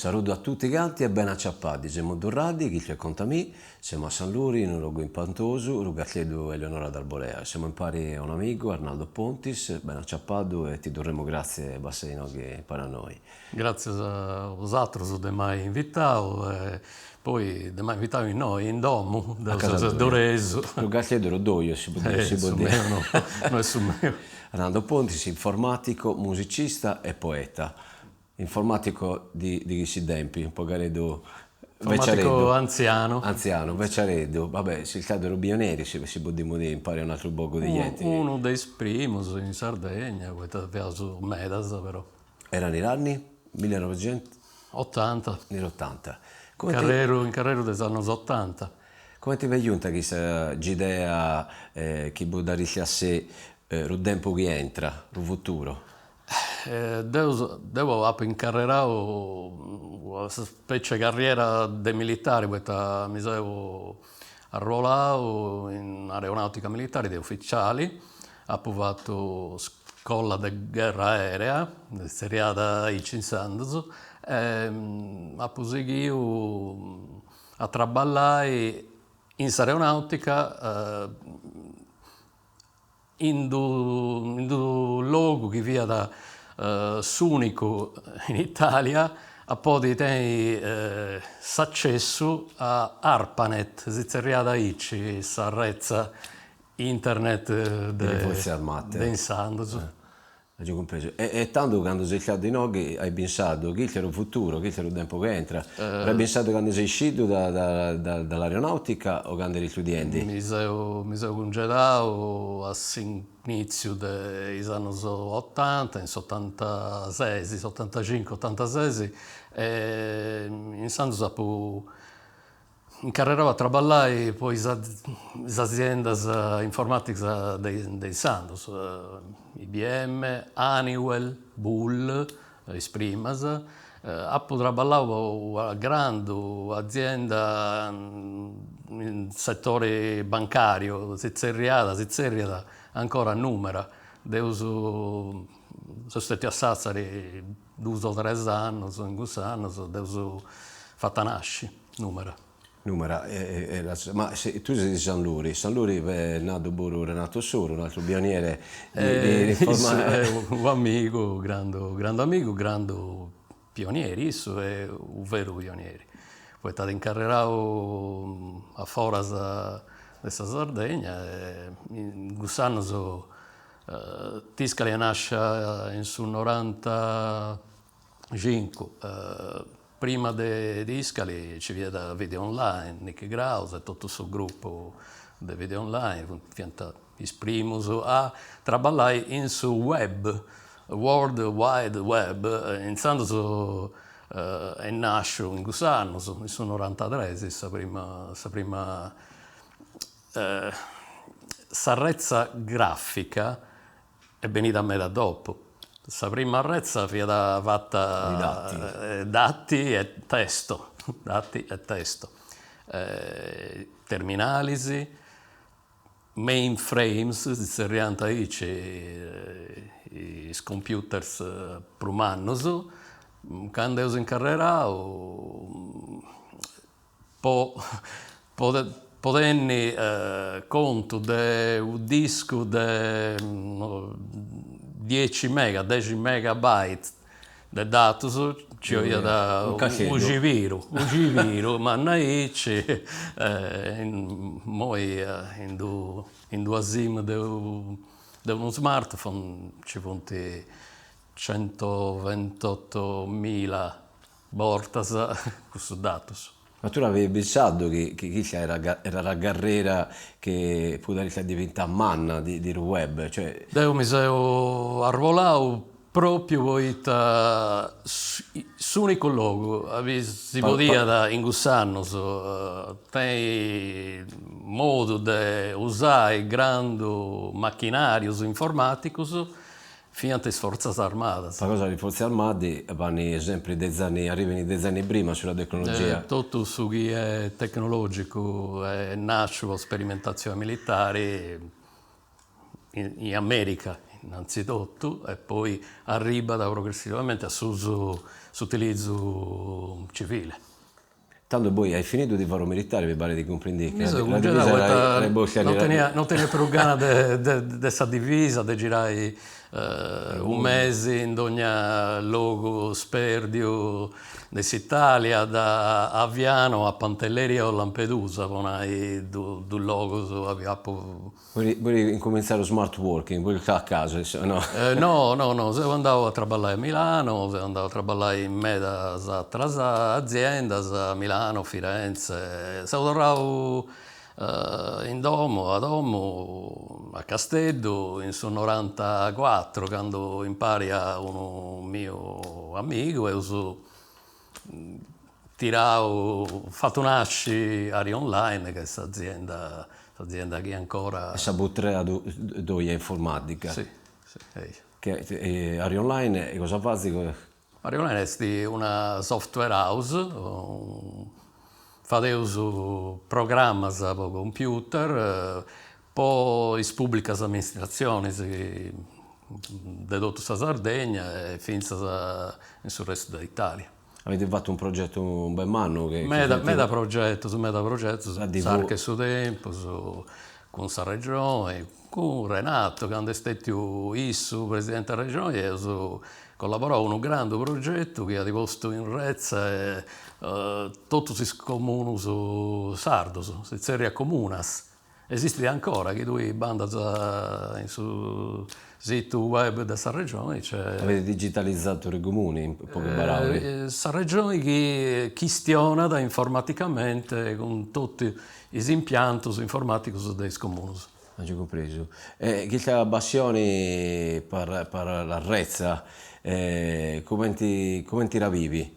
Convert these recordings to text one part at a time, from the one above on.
Saludu a tutti canti e bene acciappati, semu torrati, Chilchio e Contamì, semu a Sanluri in unu logu impantosu, ru Casteddu Eleonora d'Arborea. Semu impari a un'amigu, Arnaldo Pontis, bene acciappadu e ti torremu gratzie po essere inoghe impari a noi. Gràtzias a bosatrus de m'ai invitau e poi de m'ai invitau innoi in domu, deu seu seddoresu. Su casteddu ru doiu si podit si podit. Su meu no, no est su meu. Arnaldo Pontis, informatico, musicista e poeta. Informatico di di chissi tempi, u pogareddu Informatico antzianu. Antzianu, beciareddu, va bè, ses istadu unu pioneri si si podimu diri impari a un'atru pagu de genti. Unu de is primus in Sardegna, poita fiaus medas però. Erano gli anni millenovecento? Otanta. Nell'ottanta. Incarreru, incarreru de is annos otanta. Comenti est giunta chissa idea chi poderis essi ru tempu chi entra, ru futuro? Deu deu apu incarrerau una specie carriera de militari poita mi seu arruolau in aeronautica militari de uficiali, apu fatu scola de gherra aerea, si zerriat aici intzandus, e apu sighiu a traballai in s'aeronautica in d'unu logu chi fiat s'unicu in Italia a podi tenni s'accessu a Arpanet, si zerriat aici sa retza internet de insandus. Agiu cumpresu. E e tando cando ses istadu inoghe ai pensadu chistu est ru futuru, chistu est ru tempu chi entra. L'ai pensadu cando ses iscidu da da dall'aeronautica o cando eri istudiendi? Mi seu mi seu cungedau a s'initziu de is annos otanta, in s'otantases, otantacincu otantases, e intzandus apu Incarrerau a traballai po is aziendas informaticas de insandus, IBM, Honeywell, Bull, is primas. Apu traballau po una grandu azienda in settori bancariu, si zerriat, si zerriat ancora Numera. Deu seu stetiu a Sassari dus o tres annus, in cussus annus dd'eus fata nasci. Numera. Numera, ma tui ses de Sanluri, Sanluri est nadu puru Renato Soru, un altro pioniere di informatica. Issu est u' amigu, grandu grandu amigu, grandu pionieri, issu est u' veru pionieri, poita at incarrerau a foras de sa Sardegna e in cussus annus Tiscali est nascia in su norantacincu Prima de Tiscali nci fiat Video Online, Nichi Graus e totu su grupu de Video Online fiant is primus a traballai in su web, World Wide Web, intzandus est nasciu in cussus annus, in su norantatres sa prima sa prima s'arretza grafica Est benida meda dopu. Sa prima arretza fiat fata Di dati. Dati e testo, dati e testo. Terminalis, mainframes, si zerriant aici is computers prus mannus, candu eus incarrerau po po tenni contu de u' discu de dieci mega, dexi megabyte de datus nci 'oliat u' cibiru, u' cibiru mannu aici e immoi in in d'una sim de de unu smartphone nci funt centoventottomila bortas cussus datus. Ma tu l'avevi pensadu chi chi chissa era era la carriera che poderesti diventare manna di di ru web, cioè. Deu mi seu arruolau propriu poita s'unicu logu abi si podiat in cussus annus tenni modu de usai grandu machinarius informaticus Fiant is fortzas armadas. Sa cosa li forze armati vanno sempre degli anni, arrivano degli anni prima sulla tecnologia. Totu su chi est tecnologicu est nasciu po sperimentatzioni militari in America innanzitotu e poi arribat progressivamente a s'usu, s'utilizu. civile. Tando poi hai finidu di fare u militare, mi paret di cumprendì. Mi seu cungedau poita non tenia non tenia prus gana de de sa divisa, de girai u' mesi in dogna logu sperdiu de s'Italia, da Aviano a Pantelleria o Lampedusa, po nai dus logus abi apu Boli incumintzai su smart working, boli a casu, no? No, no, no, seu andau a traballai a Milano, seu andau a traballai in medas ateras aziendas, Milano, Firenze, seu torrau in domu, a domu, a Casteddu in su norantacuatru, candu impari a unu miu amigu eus tirau, fatu nasci Arionline, ca est s'azienda, s'azienda chi ancora. Sa butrea doia informatica. Si, si, eia. Che Arionline cosa fazit? Arionline est una software house, fadeus programmas po computer po is pubblicas amministratzionis de totu sa Sardegna e fintzas in su restu de Italia. Avete fatu un progetu beni mannu che. Meda meda progetus, meda progetus, s'Arca 'e su Tempus, cun sa Regioni, cun Renato, candu est stetiu issu presidenti de Regioni eus collaborau a unu grandu progetu chi at postu in retza totus is comunus sardus, si zerriat Comunas Esistit ancora, chi tui bandas in su situ web de sa Regioni c'est. Avete digitalizzato i comuni in poche parole? Sa Regioni chi chistionat informaticamente cun totu is impiantus informaticus de is comunus. Agiu cumpresu. E chista passioni per la retza cumenti cumenti la bivi?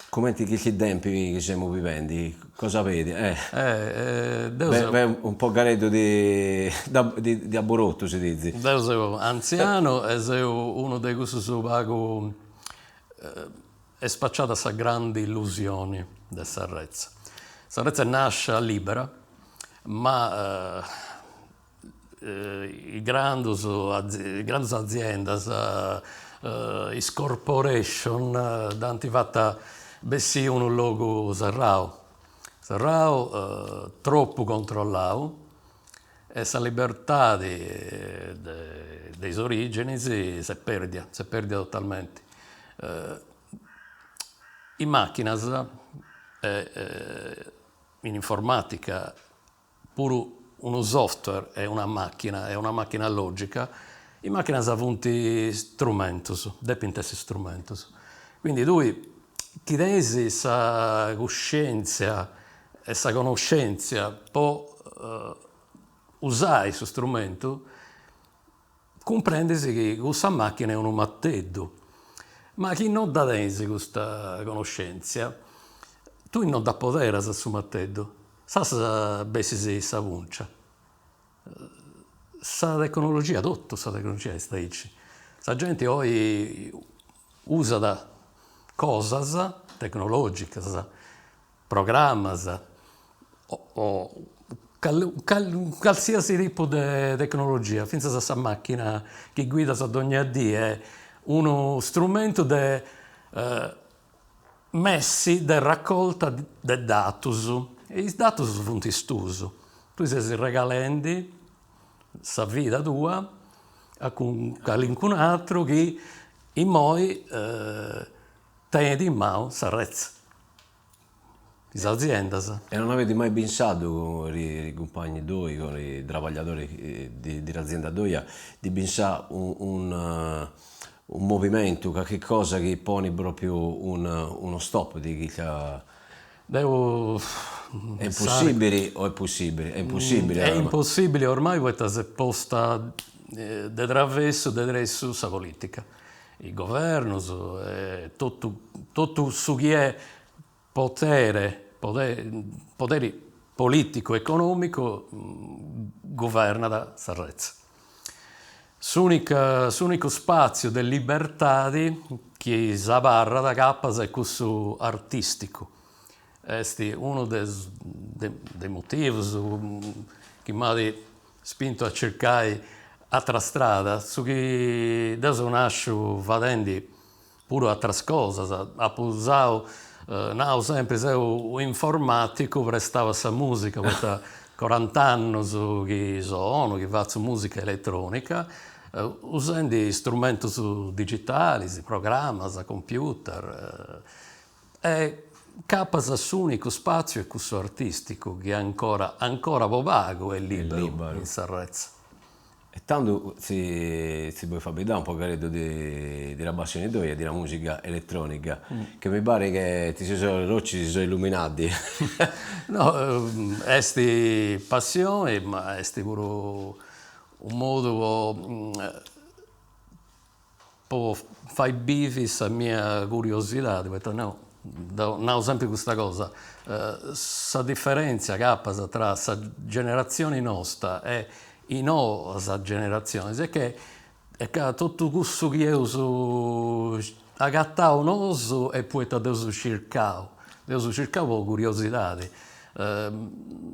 Cumenti chisti tempi chi semu bivendi, cosa vedi? Eh. Eh, deu seu. Beh, un pogareddu di di aborottu si dizi. Deu seu antzianu e seu unu de cussus pagu est spaciada sa grandi illusioni de sa retza. Sa retza est nascia libera, ma is grandus is grandus aziendas, is corporation dd'ant fata bessì unu logu serrau, serrau, tropu controllau e sa libertadi de is originis s'est perdia, s'est perdia totalmenti. Is machinas in informatica Puru unu software est una machina, est una machina logica, is machinas funt strumentus, depint essi strumentus. Quindi tui chi tenis sa cuscientzia e sa conoscentzia po usai su strumentu, cumprendis chi cussa machina est unu mateddu, ma chi no dda tenis custa conoscentzia, tui no dd'apoderas su mateddu, sas bessis sa puncia. Sa tecnologia, totu sa tecnologia est aici, sa genti oi usat cosas tecnologicas programmas o calsiasi tipu de tecnologia, fintzas a sa machina chi guidas dogna dì est unu strumentu de messi de raccolta de datus e is datus funt is tuus, tui ses regalendi sa vida tua a calincun'atru chi immoi tenit in manu sa retza. Is aziendas. E non avete mai pensadu con i cumpagni tuoi, con i trabagliadori di di l'azienda tua, di pensare un un un movimentu, carchi cosa chi ponit propriu un uno stop di chi Deu È impossibili o è possibili? È impossibili. È impossibili ormai poita s'est posta de travessu de tressu sa politica. Is governus e totu totu su chi est potere poderi politicu economicu guvernat sa retza. S'unica s'unicu spatziu de libertadi chi s'abarrat capas est cussu artisticu. Est unu de de motivus chi m'at spintu a circai atras stradas, su chi deu seu nasciu fadendi puru atras cosas, apu usau Nau sempri, seu u' informaticu prestau a sa musica, poita corant'annus chi sono, chi fatzu musica eletronica, usendi istrumentus digitalis, programas, computer, e incapas s'unicu spaziu est cussu artisticu chi ancora ancora po pagu est liberu in s'arretza. E tando si si podit faeddai un pogareddu di di passioni tua e di la musica elettronica, che mi pare che ti si sono gli occhi si sono illuminati. No, est passioni, ma est puru u' modu po po fai bivi sa mia curiosidadi, poita nau, deu nau sempri custa cosa, sa diferentzia incapas tra sa generatzioni nosta e is noas generatzionis est che est ca totu cussu chi eus agatau nosu est poita dd'eus circau, dd'eus circau po curiosidadi,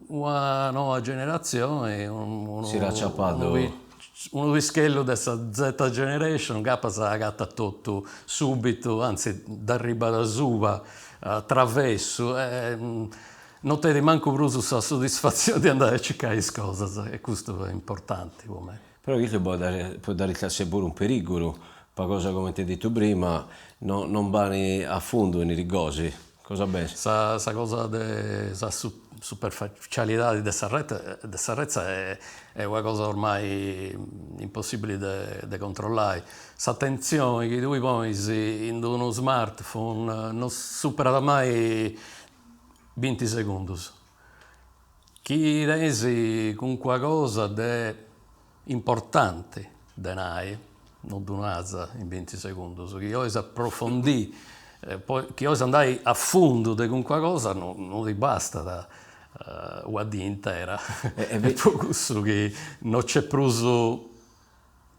una noa generatzioni, unu unu pischellu de sa Z generation incapas agatat totu subitu, anzi dd'arribat asuba a travessu e non tenit mancu prus sa soddisfatzioni de andai a circai is cosas e custu est importanti po mei. Però custu podit essi puru un perigulu, po cosa comente dittu prima, no non bani a fundu in is gosi, cosa pensi? Sa sa cosa de sa superficialidadi de sa rete de sa retza est una cosa ormai impossibili de de controllai. S'atentzioni chi tui ponis in d'unu smartphone non superat mai binti segundus. Chi tenis calincuna cosa de importanti de nai, no ddu nas in binti segundus, chi 'olis aprofondì, chi 'olis andai a fundu de calincuna cosa no no ti bastat una dì intera, e po cussu chi no nc'est prus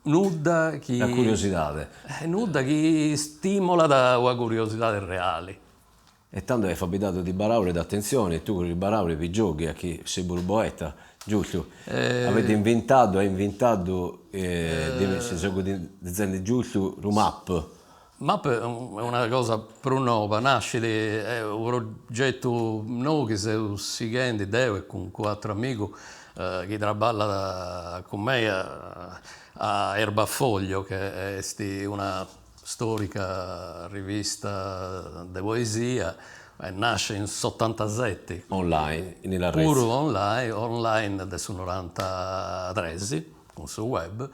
nudda chi. La curiosidade. Nudda chi stimolat una curiosidade reali. E tando est faeddadu di paraula e de atentzione, e tu cun is paraulas bi gioghi a chi ses puru poeta, giustu? Avete inventadu, hai inventadu, si so dizende giustu, ru map. Map est una cosa prus noba, nascit, est unu progetu nou chi seus sighendi deu e cun ateru amigu chi traballat cun mei a Erbafoglio, che est una Storica rivista de poesia, nascit in s'otantaseti. Online, in la retza. Puru online, online de su norantatres, cun su web,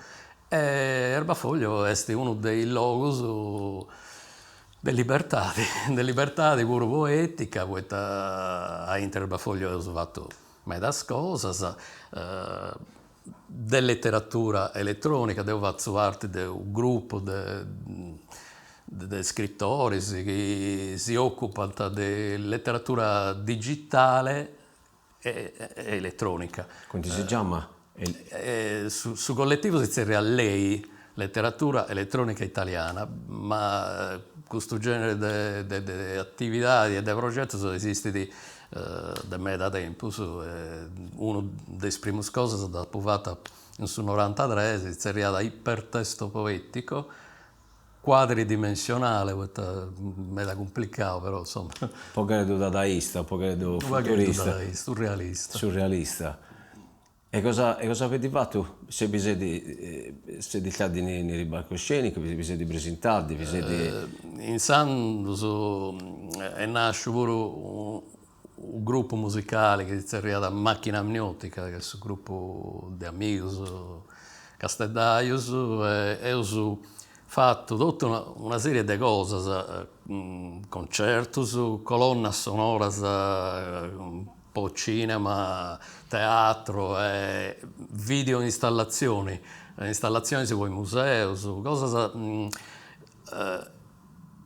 e Erbafoglio est unu de is logus de libertadi, de libertadi puru poetica, poita aintru Erbafoglio eus fatu medas cosas, de leteratura eletrònica, deu fatzu parti de unu grupu de de scritoris chi si ocupant de leteratura digitale e eletrònica. Cumenti si giama? Su su colletivu si zerriat LEI, Letteratura Elettronica Italiana, ma custu genere de de de atividadi e de progetus esistit de meda tempus, unu de is primus cosas dd'apu fata in su norantatres, si zerriat ipertesto poetico, quadridimensionale, poita meda cumplicau però insoma. Pogheddu dadaista, pogheddu futurista. Dadaista, surrealista. Surrealista. E cosa e cosa avete fatu? Se vi siete siete stati nel palcoscenico, vi siete presentati, vi siete. Intzandus est nasciu puru unu gruppu musicali chi si zerriat Macchina Amniotica, chi est su gruppu de amigus casteddaius e eus fatu totu una serie de cosas, concertus, colonnas sonoras po cinema, teatru e video installatzioni, installatzionis po is museus, cosas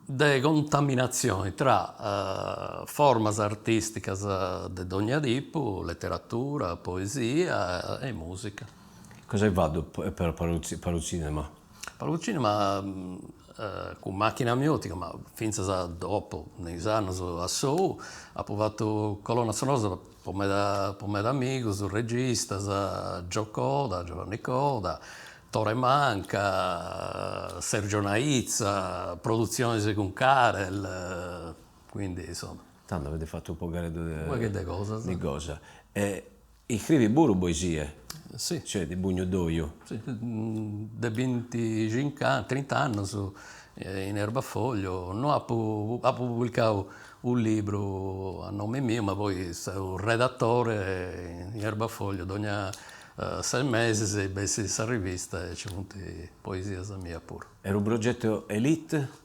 de contaminatzioni tra formas artisticas de dogna tipu, leteratura, poesia e musica. Cosa hai fatu per per lu cinema? Per lu cinema cun Macchina Amniotica, ma fintzas dopo, in is annos a sou, apu fatu colonnas sonoras po meda po meda amigus, registas, Joe Coda, Giovanni Coda, Tore Manca, Sergio Naitza, produtzionis cun Karel. Quindi insoma. Tando avete fatu u' pogareddu de. U' pagheddu de cosas. Di cosa. E iscrivi puru poesie? Si. Cioè di bugnu d'oju? Si, de binticincu trint'annus in Erbafoglio, no apu apu publicau u' libru a nomi miu, ma poi seu redatore in Erbafoglio, dogna ses mesis bessit sa rivista e nci funt poesias mias puru. E lu progetu Elite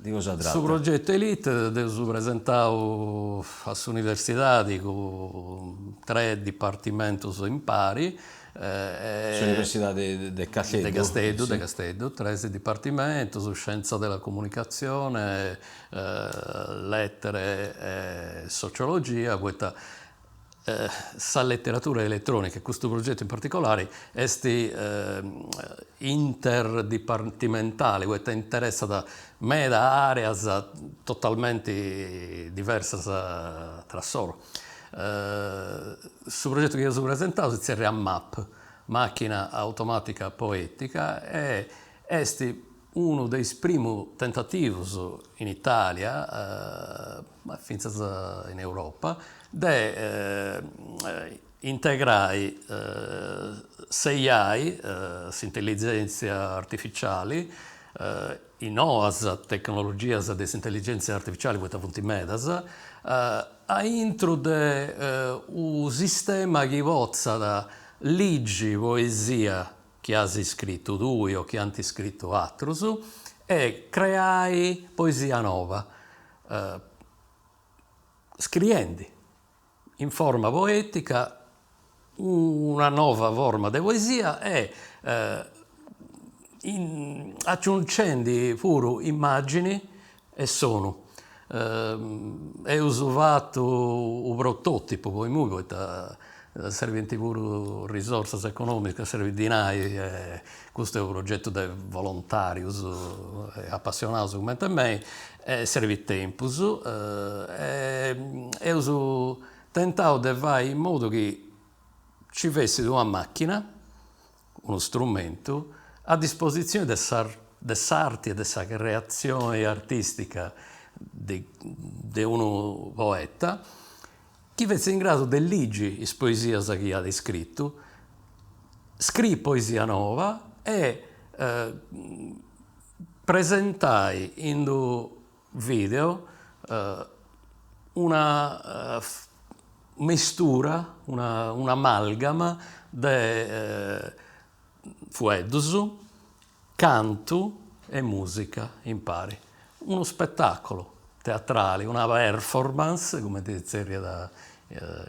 di cosa tratta? Su progetu Elite dd'eus presentau a s'universidadi cun tres dipartimentus impari. S'universidadi de Casteddu? De Casteddu, de Casteddu, tres dipartimentus, scienza della comunicazione, lettere e sociologia, poita Sa leteratura eletrònica, e custu progetu in particolari, est interdipartimentali, poita interessat meda àreas totalmenti diversas tra soru. Su progetu chi eus presentau si tzerriat MAP, Macchina Automatica Poetica, e est unu de is primus tentativus in Italia, ma fintzas in Europa, de integrai s'AI, s'intelligèntzia artificiali, is noas tecnologias de s'intelligèntzia artificiali, poita funt medas, aintru de unu sistema chi potzat ligi poesia chi as iscritu tui o chi ant iscritu atrus e creai poesia noba, scriendi in forma poetica una nova forma de poesia e aciungendi puru immagini e sonu. Eus fatu u' prototipu po imui poita serbint puru risorsas economicas, serbit dinai e custu est u' progetu de volontarius e apassionaus cumenti a mei e serbit tempus e eus tentau de fai in modu chi nci fessit una machina unu strumentu a dispositzioni de de s'arti e de sa creatzioni artistica de de unu poeta chi fessit in gradu de ligi is poesias chi at iscritu, scriri poesia noba e presentai in d'u video una mistura, una un'amalgama de fueddus, cantu e musica impari. Unu spettaculu teatrali, una performance, cumenti si zerriat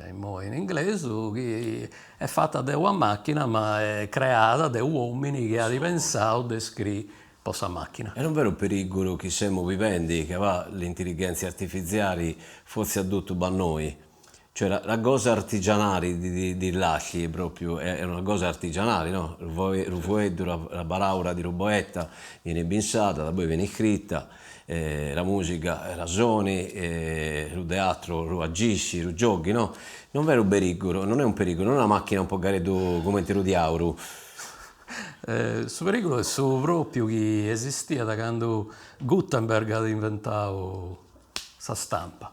immoi in inglesu, chi est fata de una machina ma est creada de uomini chi at pensau de scriri po sa machina. E non veru perigulu chi semu vivendi che va l'intellighenzia artifiziali forzi a totu pa noi, cioè la la cosa artigianali di di lasci propriu è una cosa artigianali no, lu fueddu la paraula di lu poeta viene pensata, poi viene scritta, la musica la suoni, lu teatru lu agisci, lu gioghi no, non veru perigulu, non è un perigulu, non è una macchina un pogareddu cumenti lu diaulu Su perìgulu est su pròpiu chi esistiat candu Gutenberg at inventau sa stampa.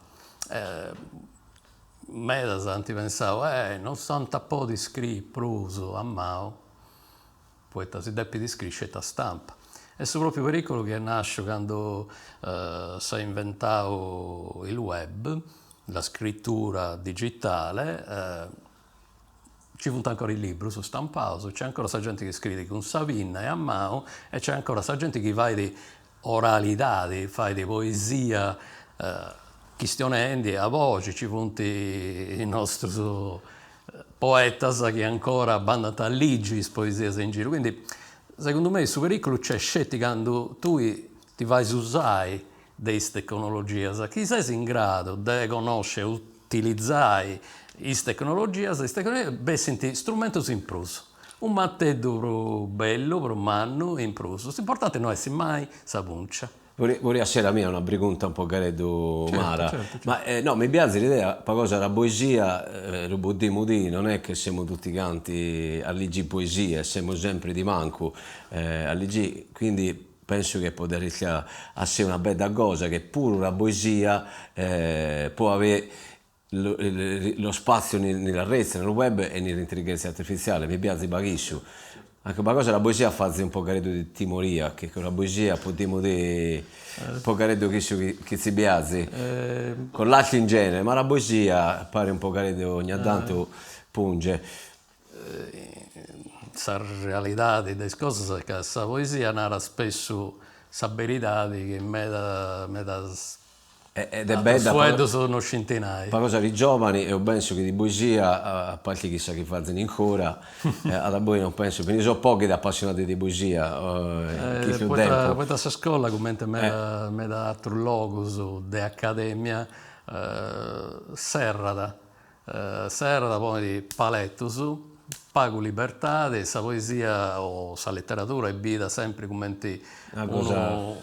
Medas ant pensau, eh non s'ant a podi scriri prus a manu, poita si depit scriri sceti a stampa. Est su pròpiu perìculu chi est nàsciu candu s'est inventau il web, la scrittura digitale, Nci funt ancora is librus stampaus, nc'est ancora sa genti chi scriit cun sa pinna e a manu e nc'est ancora sa genti chi fait oralidadi, fait poesia chistionendi a boxi, nci funt is nostrus poetas chi ancora bandant a ligi is poesias in giru, quindi segundu mei su periculu nc'est sceti candu tui ti fais usai de is tecnologias, chi ses in gradu de connosci e utilizai is tecnologias, is tecnologias bessint strumentus in prus, u' marteddu prus bellu, prus mannu in prus, s'importanti no essi mai sa puncia. Vorria essere la mia una pregunta un pogareddu mara, ma no mi piaxit l'idea pa cosa la poesia lu podimu dì non è che semu tutti canti a ligi poesie, semu sempri di mancu a ligi, quindi. Penso che poderit essere una bella cosa che puru la poesia può avere lo spazio nella retza, nel web e nell'intelligenza artificiale, mi piaxit paghissu. Anche una cosa la poesia fait un pogareddu di timoria, che con la poesia podimu di un pogareddu cussu chi si piaxit, con l'arte in genere, ma la poesia parit un pogareddu ogna tantu punge. Sa realidadi de is cosas est ca sa poesia narat spessu sa beridadi chi meda medas Ed est bella fueddus no scint nai. Una cosa di giovani, eo penso chi di poesia, a parti chissà chi fazin ancora, a daboi non penso, bi ne so pochi de appassionati di poesia in custu tempu. Poita sa scola cumenti meda meda atrus logus de academia serrat Serrat, ponit paletus, pagu libertadi, sa poesia o sa literadura est bida sempri cumenti unu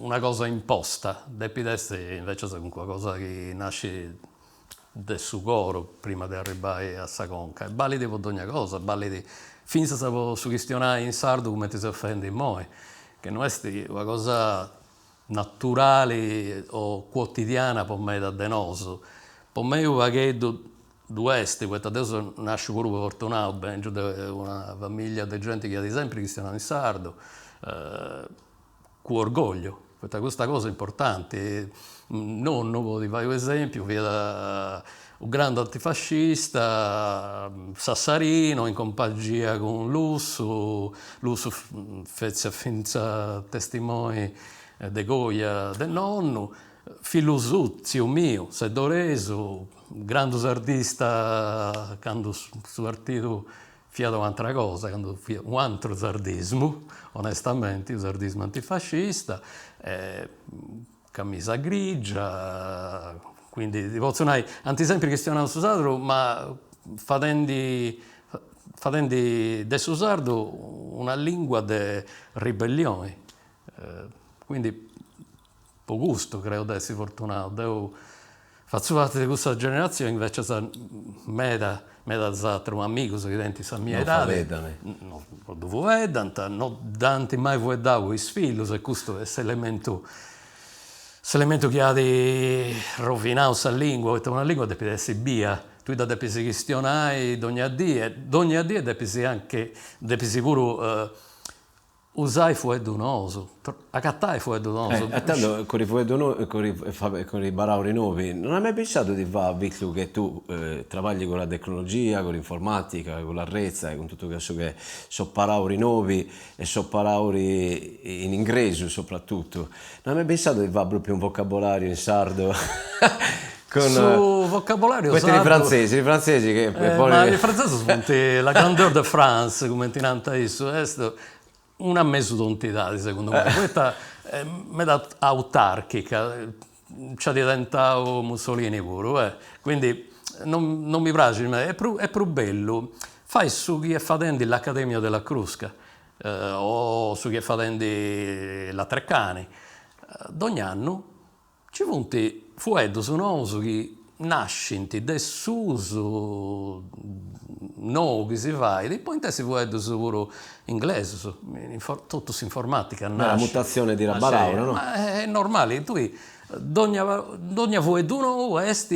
una cosa imposta, depit essi invecias calincuna cosa chi nascit de su coru prima de arribbai a sa conca e ballit po dogna cosa, ballit finzas po su chistionai in sardu cumenti seus fendi immoi, che no est una cosa naturali o quotidiana po meda de nosu. Po mei u' pagheddu ddu est, poita deu seu nasciu puru fortunau, bengiu de una familia de genti chi at sempri chistionau in sardu, cun orgogliu, poita custa cosa est importanti. Nonnu, po ti fai u' esempiu, fiat u' grandu antifascista, sassarino, in cumpangia cun Lussu, Lussu fetziat fintzas testimoni de coja de nonnu, fillu suu, tziu miu, seddoresu, grandu sardista candu su partidu fiat u'antra cosa, candu fiat u' antru sardismu, onestamenti, u' sardismu antifascista, camisa grigia, quindi ti potzu nai, ant sempri chistionau su sardu ma fadendi fadendi de su sardu una lingua de ribellioni, quindi po custu creu de essi fortunau, deu fatzu parti de cussa generatzioni invecias meda medas aterus amigus chi tenint sa mia edadi no ddu fueddant, no dd'ant mai fueddau cun is fillus e custu est s'elementu s'elementu chi at rovinau sa lingua, poita una lingua depit essi bia, tui dda depis chistionai dogna dì e dogna dì depis anche depis puru Usai fueddu nous, agatai fueddu nous. E tando cun i fueddu nou, cun i parauli novi, non hai mai pensadu di fai, vistu che tu travagli con la tecnologia, con l'informatica, con la retza e cun totu cussu che so parauli novi e so parauli in ingresu soprattutto, non hai mai pensadu di fai propriu un vocabolario in sardo con Su vocabolario sardu. I frantzesi, i frantzesi che poi. Ma is frantzesus funt la grandeur de France, cumenti nant issus, est una mesu tontidadi segundu mei, poita est meda autarchica, nci at tentau Mussolini puru eh, quindi non non mi praxit meda, est prus est prus bellu fai su chi est fadendi l'Accademia della Crusca o su chi est fadendi la Treccani, dogna annu Nci funt fueddus nous chi nascint de s'usu nou chi si fait, podint essi fueddus puru inglesus, totu s'informatica nascit. La mutazione di una paraula, no? Ma est normali, tui dogna dogna fueddu nou est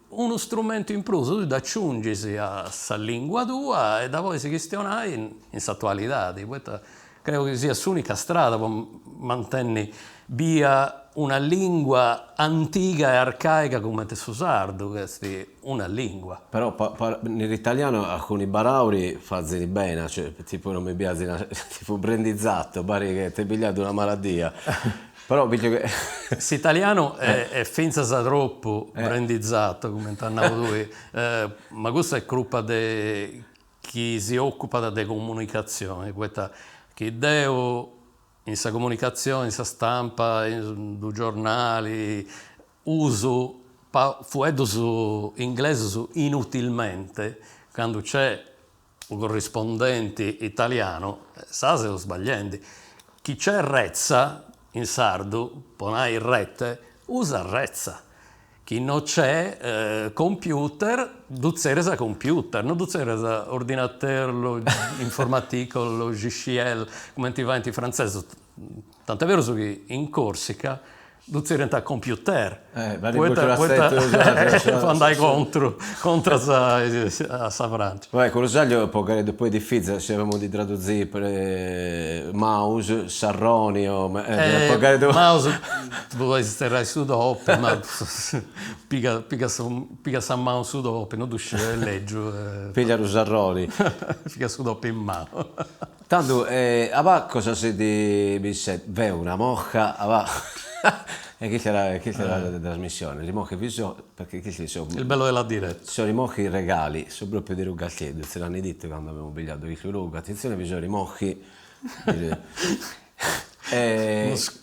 unu strumentu in prus, tui dd'aciungis a sa lingua tua e dda podis chistionai in s'atualidadi, poita Creu chi siat s'unica strada po mantenni bia una lingua antiga e arcaica cumenti su sardu, chi est una lingua. Però nell'italiano alcuni parauli fazini bene, cioè tipo non mi piaxit tipo brandizzato, parit che t'est pigliadu una maladia, però biu che. S'italianu est fintzas tropu brandizzato, cumenti as nau tui, ma custa est crupa de chi si ocupat de comunicatzioni, poita chi deu in sa comunicatzioni, in sa stampa, in su giornali, usu fueddus inglesus inutilmente, candu nc'est u' corrispondenti italianu, sa seu sbagliendi. Chi nc'est retza in sardu, po nai rete, usa retza Chi no nc'est computer, ddu tzerrias computer, no ddu tzerrias ordinateur, informatique, logiciel, cumenti faint is frantzesus. Tant'est berus chi in Corsica ddu tzerriant computer, poita po andai contru, contras a sa Francia. Vabbè, Colusaglio po Careddu poi diffitzile, si avemu di traduzì mouse, s'arroni o po Careddu. Mouse ddu podis tzerriai su topi, ma piga piga piga sa manu su topi, no ddu sciu, est lègiu. Piglia lu s'arroni. Piga su topi in manu. Tandu, aba cosa sedi bissendi? Veu una moca, aba e chista era chista era la trasmissione, li mochi vi so, perché chisti so. Il bello della diretta. So li mochi regali, so propriu de Rugatteddu, si l'ant dittu cando avemu pigliadu custu logu, attenzione vi so li mochi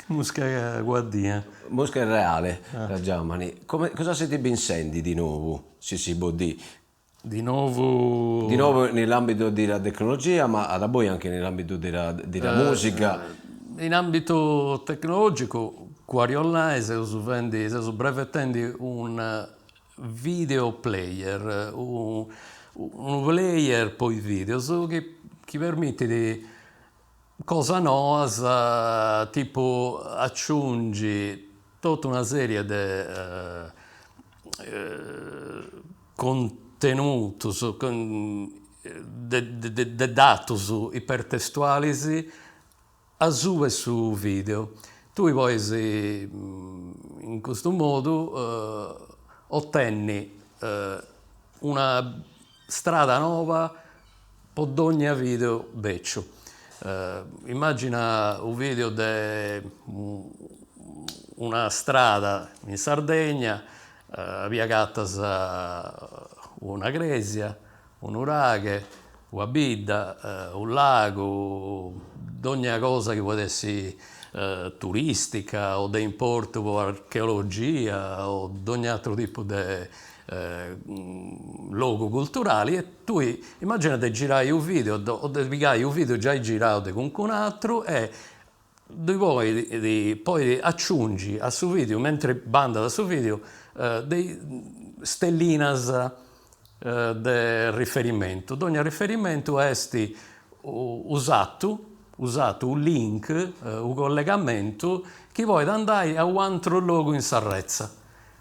Musca cuadia. Musca reale, la giamani. Come, cosa seti binsendi di nou, si si po dì? Di nou. Di nou nell'ambito della tecnologia, ma daboi anche nell'ambito della della musica. In ambitu tecnologicu, cun Arionline seus fendi, seus brevetendi un video player, unu player po is videos chi chi permitit cosa noas tipu aciungi totu una serie de contenutus de datus ipertestualis asuba 'e su video. Tui podis in custu modu otenni una strada noba po dogna video beciu. Immagina u' video de una strada in Sardegna abia agatas una cresia, u' nuraghe, una bidda, u' lagu, dogna cosa chi podit essi turistica o de importu po archeologia o dogna ateru tipu de logu culturali e tui immagina de girai u' video o de pigai u' video giai girau de cuncunu atru e ddui poi poi aciungi a su video, mentri bandat su video, de stellinas de riferimentu, dogna riferimentu est usatu, usatu u' link, u' collegamentu chi podit andai a u' atru logu in s'arretza,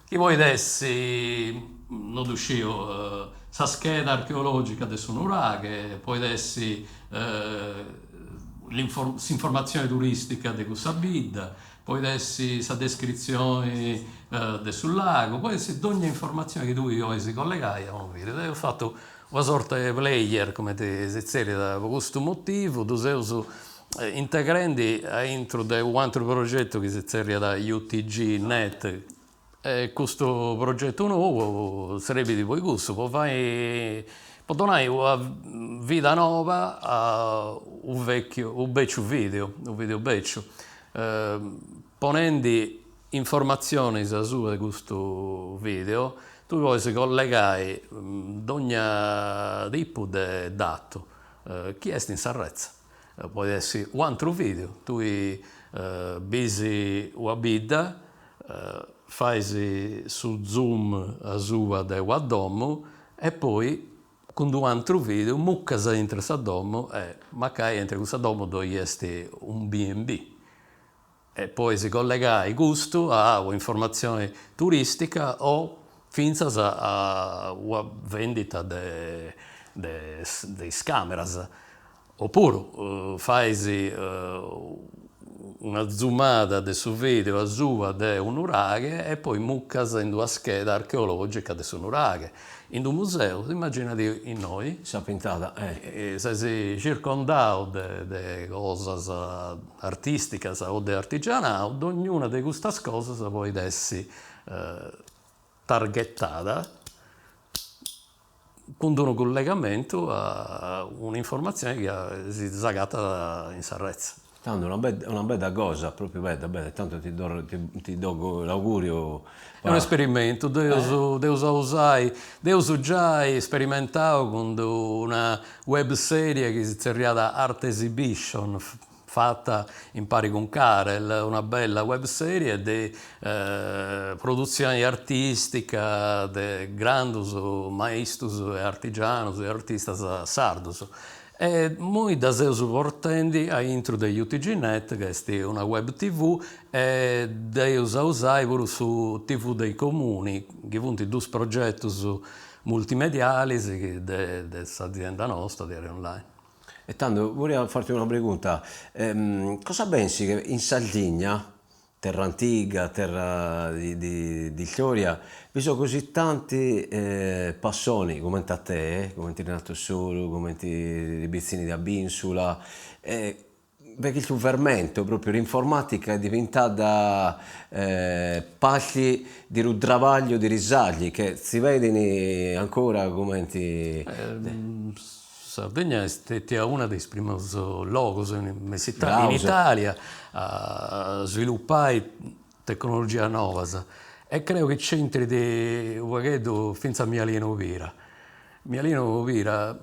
chi podit essi, no ddu sciu, sa scheda archeologica de su nuraghe, podit essi s'informatzioni turistica de cussa bidda, podit essi sa descritzioni de su lagu, podit essi dogna informatzioni chi tui 'olis collegai a unu video. Eus fatu una sorta de player, cumenti si zerriat, po custu motivu, ddu seus integrendi aintru de u' atru progetu chi si zerriat UTG Net e custu progetu nou srebit po cussu, po fai, po donai una vida noba a u' vecchiu, u' beciu video, u' video beciu, ponendi informatzionis asuba de custu video, tui podis collegai dogna tipu de datu chi est in s'arretza, podit essi u' atru video, tui bisi una bidda, fais su zoom asuba de una domu e poi cun d'u' atru video mucas intre sa domu e mancai intre cussa domu ddoi est un B&B e podis collegai custu a un'informatzioni turistica o fintzas a una vendita de de is cameras Opuru fais una zoomada de su video asuba de u' nuraghe e poi mucas in d'una scheda archeologica de su nuraghe. In d'u museu, immaginadi innoi. Sa pintada, eh. Ses circondau de de cosas artisticas o de artigianau, dognuna de custas cosas podit essi targhetada cun d'unu collegamentu a un'informatzioni chi si s'agatat in s'arretza. Tando una bedda una bedda cosa, propriu bedda bella, tantu ti torro ti dogu l'auguriu. Est un'esperimentu, dd'eus dd'eus a usai, dd'eus giai sperimentau cun d'una web serie chi si tzerriat Art Exhibition fata impari cun Karel, una bella web serie de produtzioni artistica de grandus maistus e artigianus e artistas sardus. E immoi dda seus portendi a intru de UTG Net, ca est una web TV, e dd'eus a usai puru su TV dei comuni, chi funt dus progetus multimedialis de de s'azienda nosta Diario Online. E tando volia farti una pregunta, cosa pensi che in Sardigna terra antiga, terra di di di storia, bi sono così tanti passoni comente a te, comente Renato Soru, comente i pizzini de Abinsula, e b'est custu fermento propriu, l'informatica est diventada parti de unu trabagliu de is sardi che si pedin ancora comente Sardigna est stetia una de is primus logus in Italia a svilupai tecnologias novas e creu chi nc'intrit u' pagheddu fintzas Mialinu Pira. Mialinu Pira,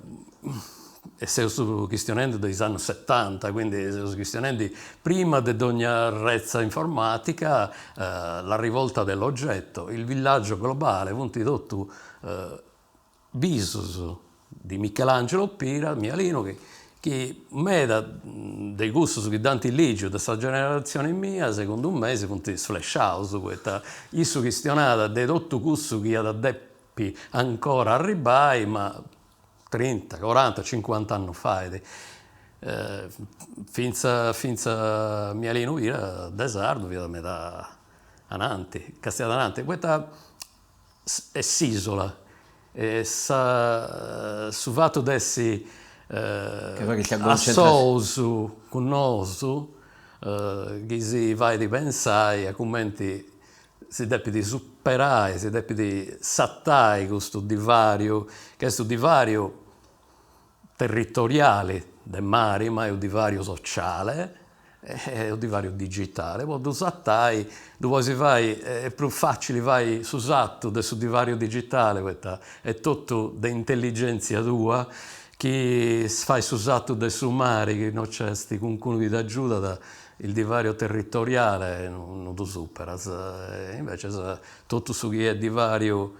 e seus chistionendi de is annus setanta, quindi seus chistionendi prima de dogna retza informatica, la rivolta dell'oggetto, il villaggio globale, funt totu bisus di Michelangelo Pira, Mialinu, chi chi meda de cussus chi dd'ant ligiu de sa generatzioni mia, segundu mei, si funt sflesciaus, poita issu chistionat de totu cussu chi iat a depi ancora arribbai, ma trinta, coranta, cincuant'annus fait. Fintzas fintzas Mialinu Pira de sardu fiat meda ananti, castiat ananti, poita est s'isola e sa su fatu de essi a solus cun nosu chi si fait pensai a cumenti si depit superai, si depit satai custu divariu, ca est u' divariu territoriali de mari, ma est u' divariu sociale e u' divariu digitale, po ddu satai ddu podis fai, est prus facili fai su satu de su divariu digitale poita est totu de intelligenzia tua chi fai su satu de su mari chi no nc'est cuncunu chi t'agiudat, il divario territoriale no ddu superas, invecias totu su chi est divariu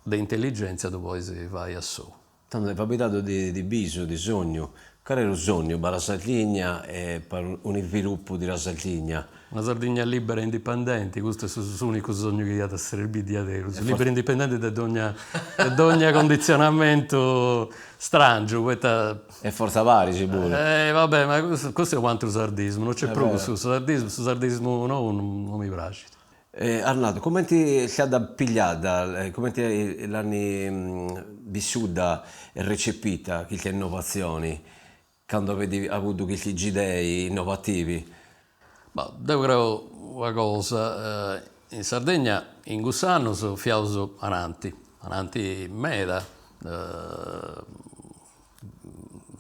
de intelligenzia ddu podis fai a sou. Tando hai faeddadu di di bisu, di sognu. Cale est lu sognu per la Sardigna e per un'isviluppu di la Sardigna? Una Sardigna libera e indipendenti, custu est s'unicu sognu chi iat a serbiri diaderus, libera e indipendenti de dogna de dogna condizionamentu strangiu, poita. E forza paris puru. Eh va bè, ma custu est u' ateru sardismu, no nc'est prus cussu sardismu, su sardismu nou non mi praxit. Arnaldo, cumenti stata pigliada, cumenti l'ant vissuda e recepita questa innovatzioni, candu avete avutu questi idei innovativi? Ma deu creu una cosa, in Sardegna in cussus annus fiaus ananti, ananti meda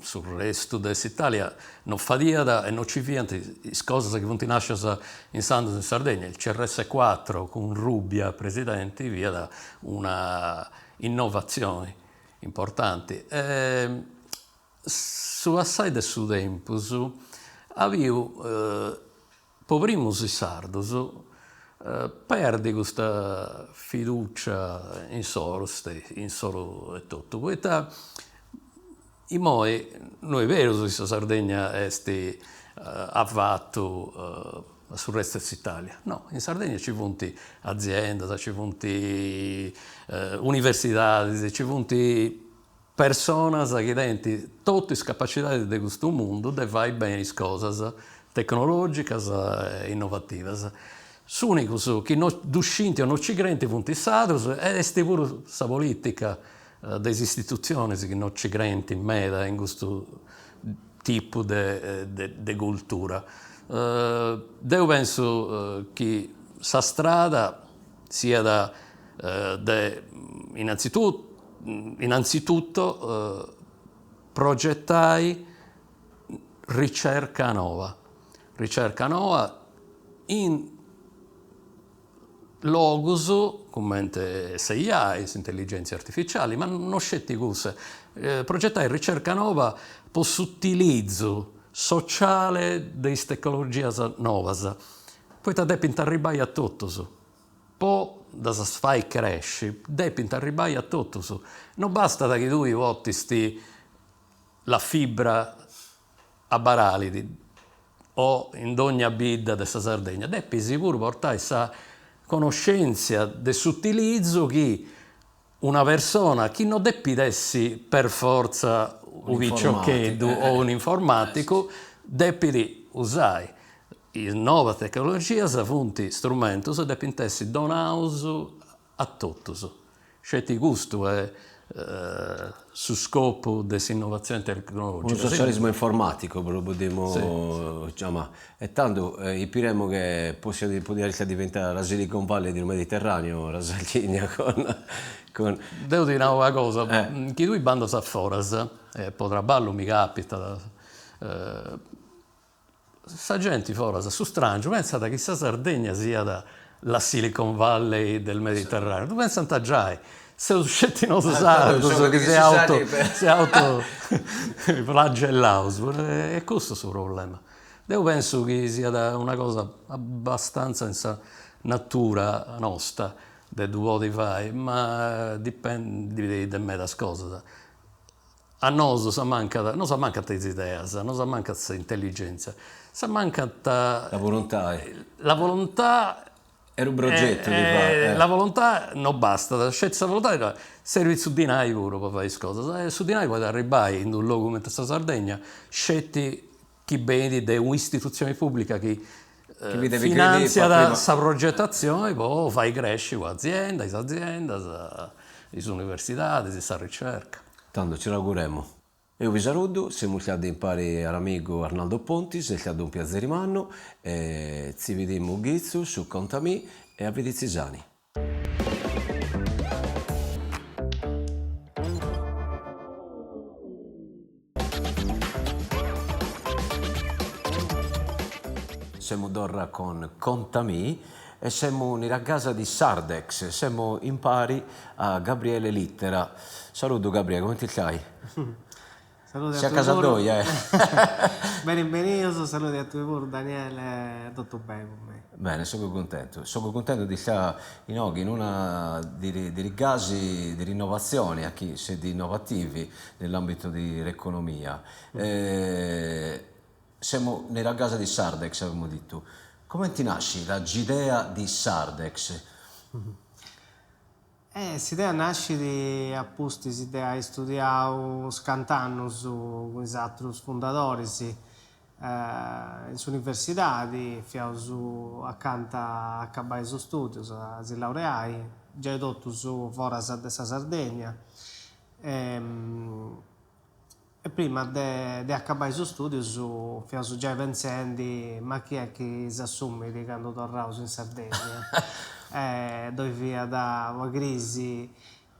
Su restu de s'Italia no fadiat e no ci fiant is cosas chi funt nascias intzandus in Sardegna, il CRS quattro cun Rubbia presidenti fiat una innovatzioni importanti e su passai de su tempus at biu Po primus is sardus perdi custa fiducia insoru insoru etotu, poita imoi no est berus chi sa Sardegna est avatu a su restu de s'Italia, no, in Sardegna nci funt aziendas, nci funt universidadis, nci funt Personas chi tenint totu is capacidadis de custu mundu de fai beni is cosas tecnologicas e innovativas. S'unicus chi no ddu scint o no ci creint funt is sadrus e est puru sa politica de is istitutzionis chi no ci creint meda in custu tipu de de cultura. Deu pensu chi sa strada siat de innanzitutto innanzitutto progetai ricerca noa, ricerca noa in logus cumenti s'AI, s'intelligenzia artificiali, ma no sceti cussa, progetai ricerca noa po s'utilizu sociale de is tecnologias novas, poita depint arribbai a totus Po ddas fai cresci depint arribbai a totus, no bastat chi tui potist. la fibra a Baralit o in dogna bidda de sa Sardegna, depis puru portai sa conoscèntzia de s'utilizu chi una persona chi no depit essi per fortza u' piciocheddu o un'informaticu depit usai. Is novas tecnologias funt strumentus e depint essi donaus a totus. Sceti custu est su scopu de s'innovatzioni tecnologica. Unu socialismu informaticu ddu podimu giamai. E tando ipiremo che possiat podiat diventare la Silicon Valley del Mediterraneo la Sardigna con con. Deu ti nau una cosa, chi tui bandas a foras, e po traballu mi capitat, sa genti foras, su strangiu, pensat chi sa Sardegna siat la Silicon Valley del Mediterraneo, ddu pensant giai, seus sceti nosu sardus chi si auto si auto flagellaus, e custu est su problema. Deu pensu chi siat una cosa abbastanza in sa natura nosta de ddu podi fai, ma dipendit de medas cosas. A nosu s'amancat, no s'amancant is ideas, no s'amancat s'intelligèntzia, s'amancat. La volontà. La volontà. E unu progetu di fai. La volontà no bastat, sceti sa volontà, serbit su dinai puru po fai is cosas e su dinai podit arribbai in unu logu cumenti sa Sardegna sceti chi benit de un'istitutzioni pubblica chi finantziat sa progetatzioni po fai cresci un'azienda, is aziendas, is universidadis, sa ricerca. Tando ci l'auguremu. Eo vi saludu, semus istadu impari a l'amigu Arnaldo Pontis, est istadu unu piatzeri mannu, e tzi bidimu ghitzu su Contamì e a biditzi sani. Semu torra con Contamì e semu in la casa di Sardex, semu impari a Gabriele Littera. Saludu Gabriele, comente istai? Salude a casa toia eh. Beni benius, salude a tui puru Daniele, totu beni po mei. Bene, sogu cuntentu, sogu cuntentu di sta inoghe in una di di gasi di rinnovatzione a chi sedi innovativi nell'ambito di l'economia. Semu nella casa di Sardex, avimu dittu. Comenti nasci la gidea di Sardex? Eh, s'idea nascit a pustis de ai studiau uns cant'annus cun is atrus fundadoris in s'universidadi, fiaus acanta a acabai is studius, a si laureai, giai totus foras de sa Sardegna E prima de de acabai is studius fiaus giai pentzendi ma chi est chi s'assumit candu torraus in Sardegna. Ddoi fiat una crisi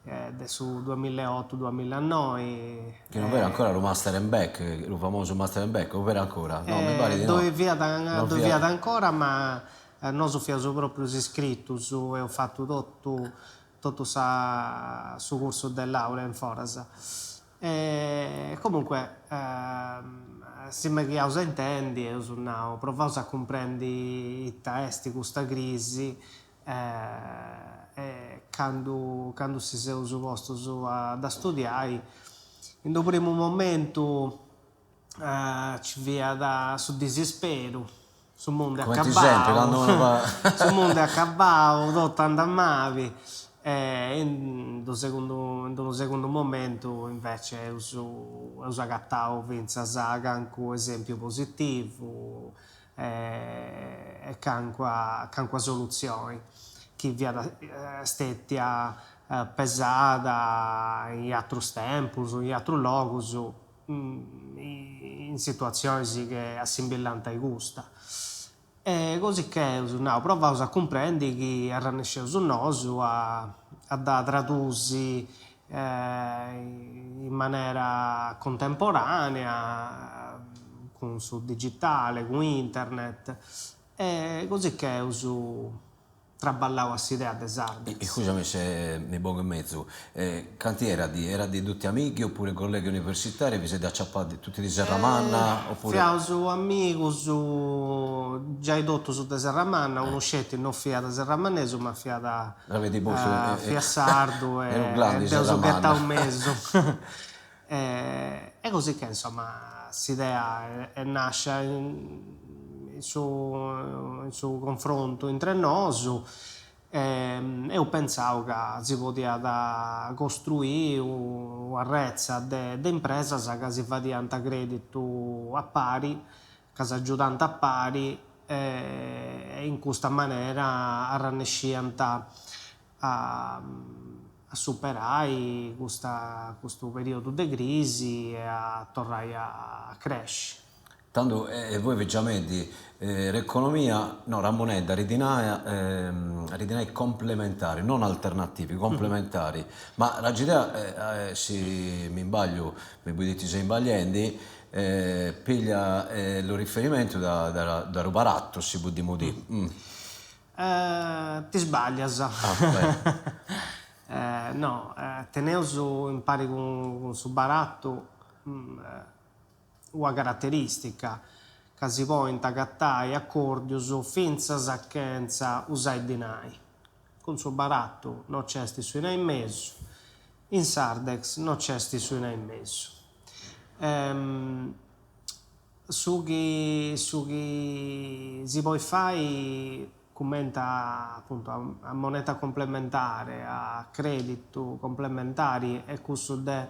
de su duamillaeotu duamillanoi. Chi non b'era ancora lu master and back, lu famosu master and back, o b'era ancora? No, mi parit di no. Ddoi fiat ddoi fiat ancora ma nosu fiaus proprius iscritus, eus fatu totu totu sa su cursu de laurea in foras. E comunque si meghiaus a intendi eus nau, provaus a cumprendi ita est custa crisi e candu candu si seus postus a dda studiai, in d'u primu momentu ci fiat su disisperu, su mundu est acabau, su mundu est acabau, totu andat mali, e in d'u segundu in d'unu segundu momentu invece eus eus agatau fintzas cancu esempiu positivu e càncua càncua solutzioni chi fiat stetia pesada in atrus tempus, in atrus logus in situatzionis chi assimbillant a custa. E così che eus nau, provaus a cumprendi chi arrannesceus nosu a a dda tradusi in manera contemporanea, cun su digitale, cun internet, e così che eus traballau a s'idea de Sardex. Iscusami se mi pongo in mezu, canti eradi? Eradi tutti amichi oppure colleghi universitari, vi siete acciappati tutti di Serramanna oppure. Fiaus amigus giai totus de Serramanna, unu sceti no fiat serramannesu ma fiat fiat sardu e dd'eus ghetau in mesu. E così che insoma s'idea est nascia in su in su confrontu intre nosu e eus pentzau ca si podiat costruì una retza de de impresas ca si fadiant creditu a pari, ca s'agiudant a pari e in custa manera arrannesciant a a superai custa custu periodu de crisi e a torrai a cresci. Tando e voi vegiamenti r'economia, no ra moneda, ri dinai ri dinai complementari, non alternativi, complementari, ma r'agidea si mi imbagliu mi podit sei imbagliendi, piglia lu riferimentu da da ru barattu si podimu dì. Ti sbaglias. No, teneus impari cun su barattu una carateristica, ca si podint agatai acordius fintzas chentza usai dinai. Cun su barattu no nc'est su 'inai in mesu, in Sardex no nc'est su 'inai in mesu. Su chi su chi si podit fai cumenti apuntu a moneta complementare, a creditu complementari est cussu de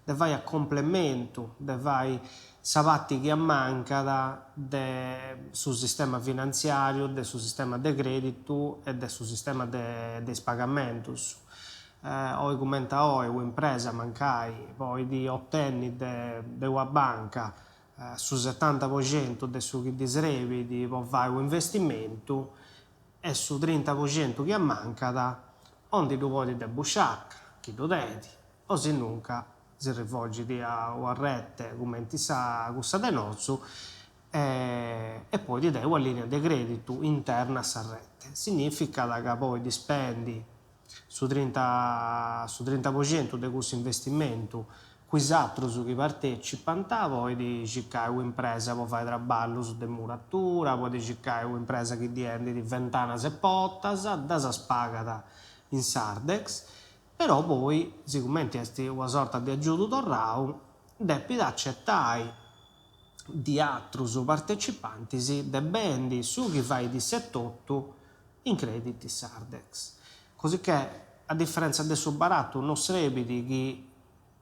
de fai a complementu, de fai sa parti chi ammancat de su sistema finantziariu, de su sistema de creditu e de su sistema de de is pagamentus. Oi cumenti a oi u'impresa mancai podit otenni de de una banca su setanta po centu de su chi ddi srebit po fai u'investimentu e su trinta po centu chi ammancat o ndi ddu podit de busciaca, chi ddu tenit, o sinunca si rivolgit a una rete cumenti sa cussa de nosu e podit tenni una linea de creditu interna a sa rete. Significat ca podit spendi su trinta su trinta po centu de cussu investimentu cun is atrus chi partecipant, podit circai u'impresa po fai traballus de muratura, podit circai u'impresa chi ddi 'endit ventanas e portas, ddas pagat in Sardex, però poi, sigumenti est una sorta de agiudu torrau, depit acetai di atrus partecipantis de bendi su chi fait issa etotu in crediti Sardex. Cosicché, a diferenza de su baratu, no srebit chi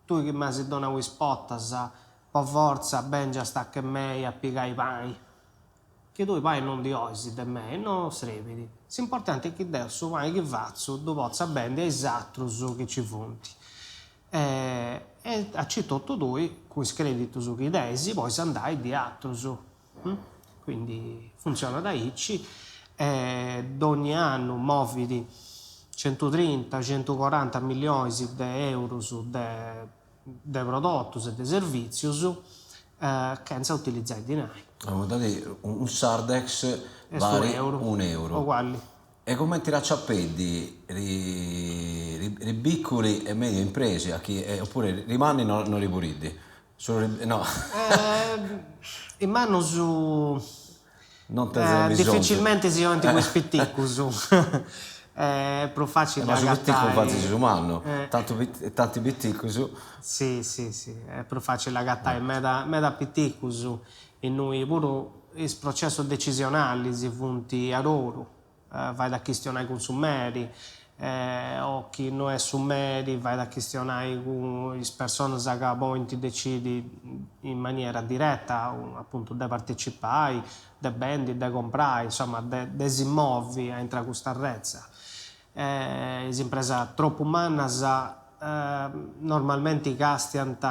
tui chi m'as donau is potas po fortza bengiast a che mei a pigai pani. Chi tui pani no ndi 'olis de mei, no srebit. S'importanti est chi deu su pani chi fatzu ddu potza bendi a is atrus chi nci funt. E aici totu tui, cun is creditus chi tenis, podis andai di atrus. Quindi funtzionat aici e dogni annu movit centutrinta, centucoranta millionis de eurus de de prodotus e de servìtzius chentza utilizai dinai. Un Sardex valit un'euru. Uguali. E cumenti r'aciappendi ri ri piccoli e medie imprese a chi oppure ri manni no no ri puridi Solu ri no. Is mannus Non tenent bisonzu. Dificilmente si 'onint cun is piticus. Est prus facili a agatai. Ma su piticu fatzit su mannu, tantu tanti piticus. Si si si, est prus facili a agatai meda meda piticus innui puru is processus decisionalis funt aroru fait a chistionai cun su meri, o chi no est su meri fait a chistionai cun is personas ca podint decidi in maniera direta apuntu de partecipai, de bendi, de comprai, insoma de de si movi aintru a custa retza. Is impresas tropu mannas normalmenti castiant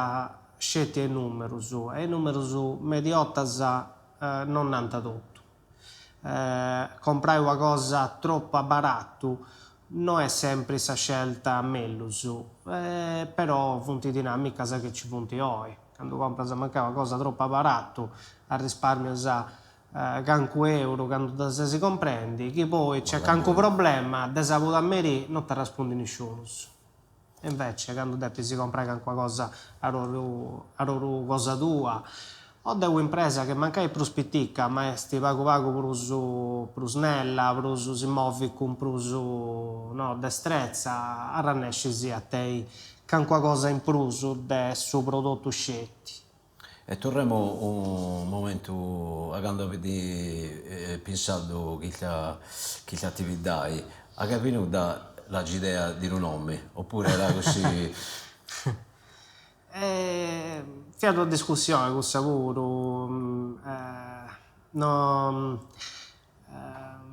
sceti a is numerus e is numerus mediotas non nant totu. Comprai una cosa tropu a baratu no est sempri sa scelta mellus, però funt dinamicas chi nci funt oi, candu compras mancai una cosa tropu a baratu arrisparmias cancu euru candu dda ses comprendi, chi poi nc'est cancu problema de sabudu a merì no t'arrespundit nisciunus. E invece candu depis comprai calincuna cosa aroru aroru cosa tua. O de u'impresa che mancai est prus pitica ma est pagu pagu prus prus snella, prus si movit cun prus no destrezza, arrannescis a tenni calincuna cosa in prus de su prodotu sceti. E torremu unu momentu a cando avedi pensadu chista chista atividadi, a ch'est benuda l'idea di lu nomi, oppure era così Fiat una discussioni cussa puru, no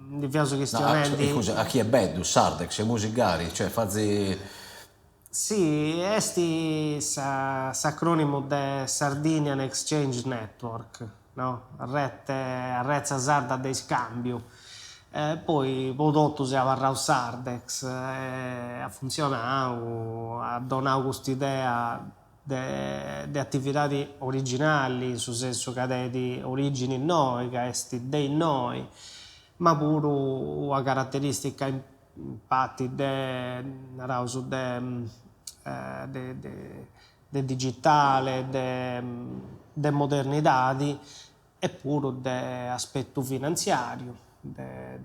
ndi fiaus chistionendi. Scusa, a chi est beddu, Sardex, e musigari, cioè fazi. Si, est s'acronimu de Sardinian Exchange Network, no, rete, arretza sarda de iscambiu, poi po totus est abarrau Sardex e at funtzionau, at donau cust'idea de de atividadi originali, in su sensu ca tenit origini innoi, ca est de innoi, ma puru una carateristica impati de, naraus, de de de digitale, de de modernidadi e puru de aspetu finantziariu, de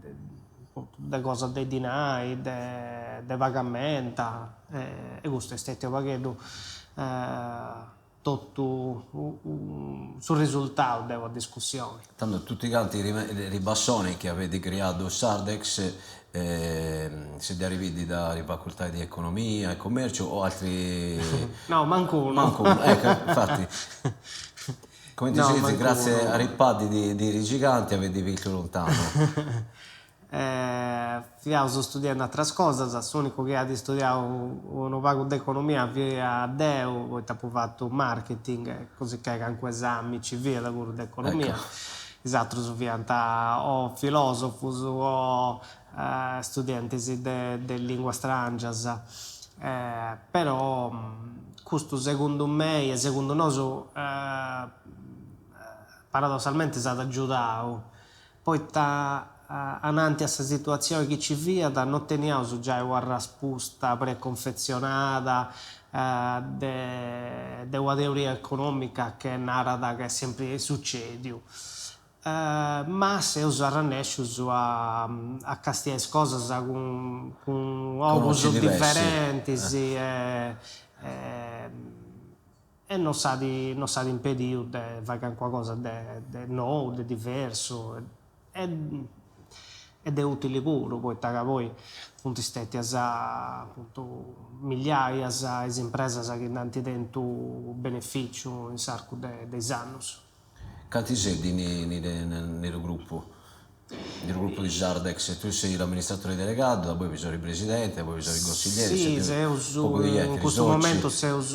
de cosa de dinai, de de pagamenta e custu est stetiu u' pagheddu totu su risultau de una discussioni. Tando tutti canti ri bassoni chi avedi criadu Sardex sedi arrividi da ri facoltà di economia e commercio o altri. No, mancu unu. Mancu unu, ecco, infatti. Comenti si dizi, grazie a ri paddi di ri giganti avedi bintu lontanu. Fiaus studiendi ateras cosas, s'unicu chi at studiau unu pagu de economia fia deu, poita apu fatu marketing, cosicché calincunu esami nci fiat puru de economia, is atrus fiant o filosofus o studientis de linguas strangias, però custu segundu mei e segundu nosu paradossalmenti s'at agiudau poita ananti a sa situatzioni chi ci fiat no teniaus giai una arraspusta preconfetzionada de de una teoria economica che narat ca est sempri sucediu, ma seus arrannèscius a a castiai is cosas cun cun ogus diferentis e E no s'at no s'at impediu de fai calincuna cosa de de nou, de diversu e e de utili puru, poita ca poi funt stetias apuntu migliaias is impresas chi nd'ant tentu beneficiu in s'arcu de de is annus. Canti sedi in ru gruppu? In ru gruppu di Sardex, tu sei l'amministratore delegato, poi bi sono i presidenti, poi bi sono i consiglieri, Si, seus, in custu momentu seus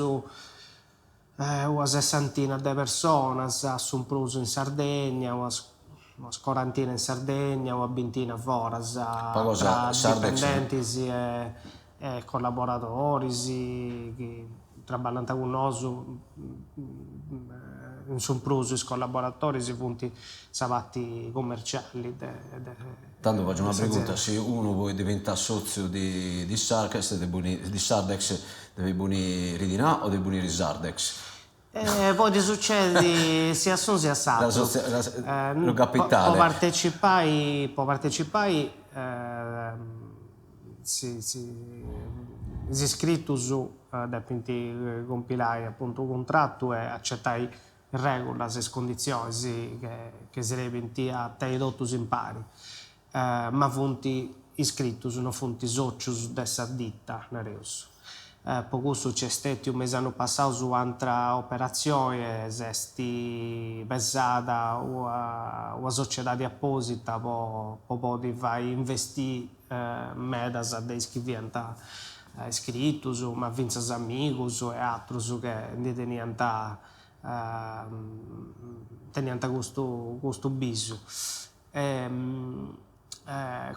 una sessantina de personas, su prus in Sardegna, unas unas corantina in Sardegna, una bintina foras, tra dipendentis e collaboradoris chi traballant cun nosu, in su prus is collaboratoris funt sa parti commerciali de Tando faggio una pregunta, si unu bolit diventai sotziu di Sardex di Sardex deve ponni ri dinà o deve ponni ri Sardex? Podit sucedi sia s'unu sia s'atru. Lu capitale. Po partecipai po partecipai si is iscritus depint compilai apuntu unu cuntratu e acetai is regulas e is conditzionis che srebint a tenni totus impari, ma funt iscritus, no funt socius de sa ditta, nareus. Po cussu nc'est stetiu me is annus passaus u'antra operatzioni e s'est pesada una sociedadi aposita po podi fai investì medas de is chi fiant iscritus, ma fintzas amigus e atrus che ndi teniant teniant custu custu bisu.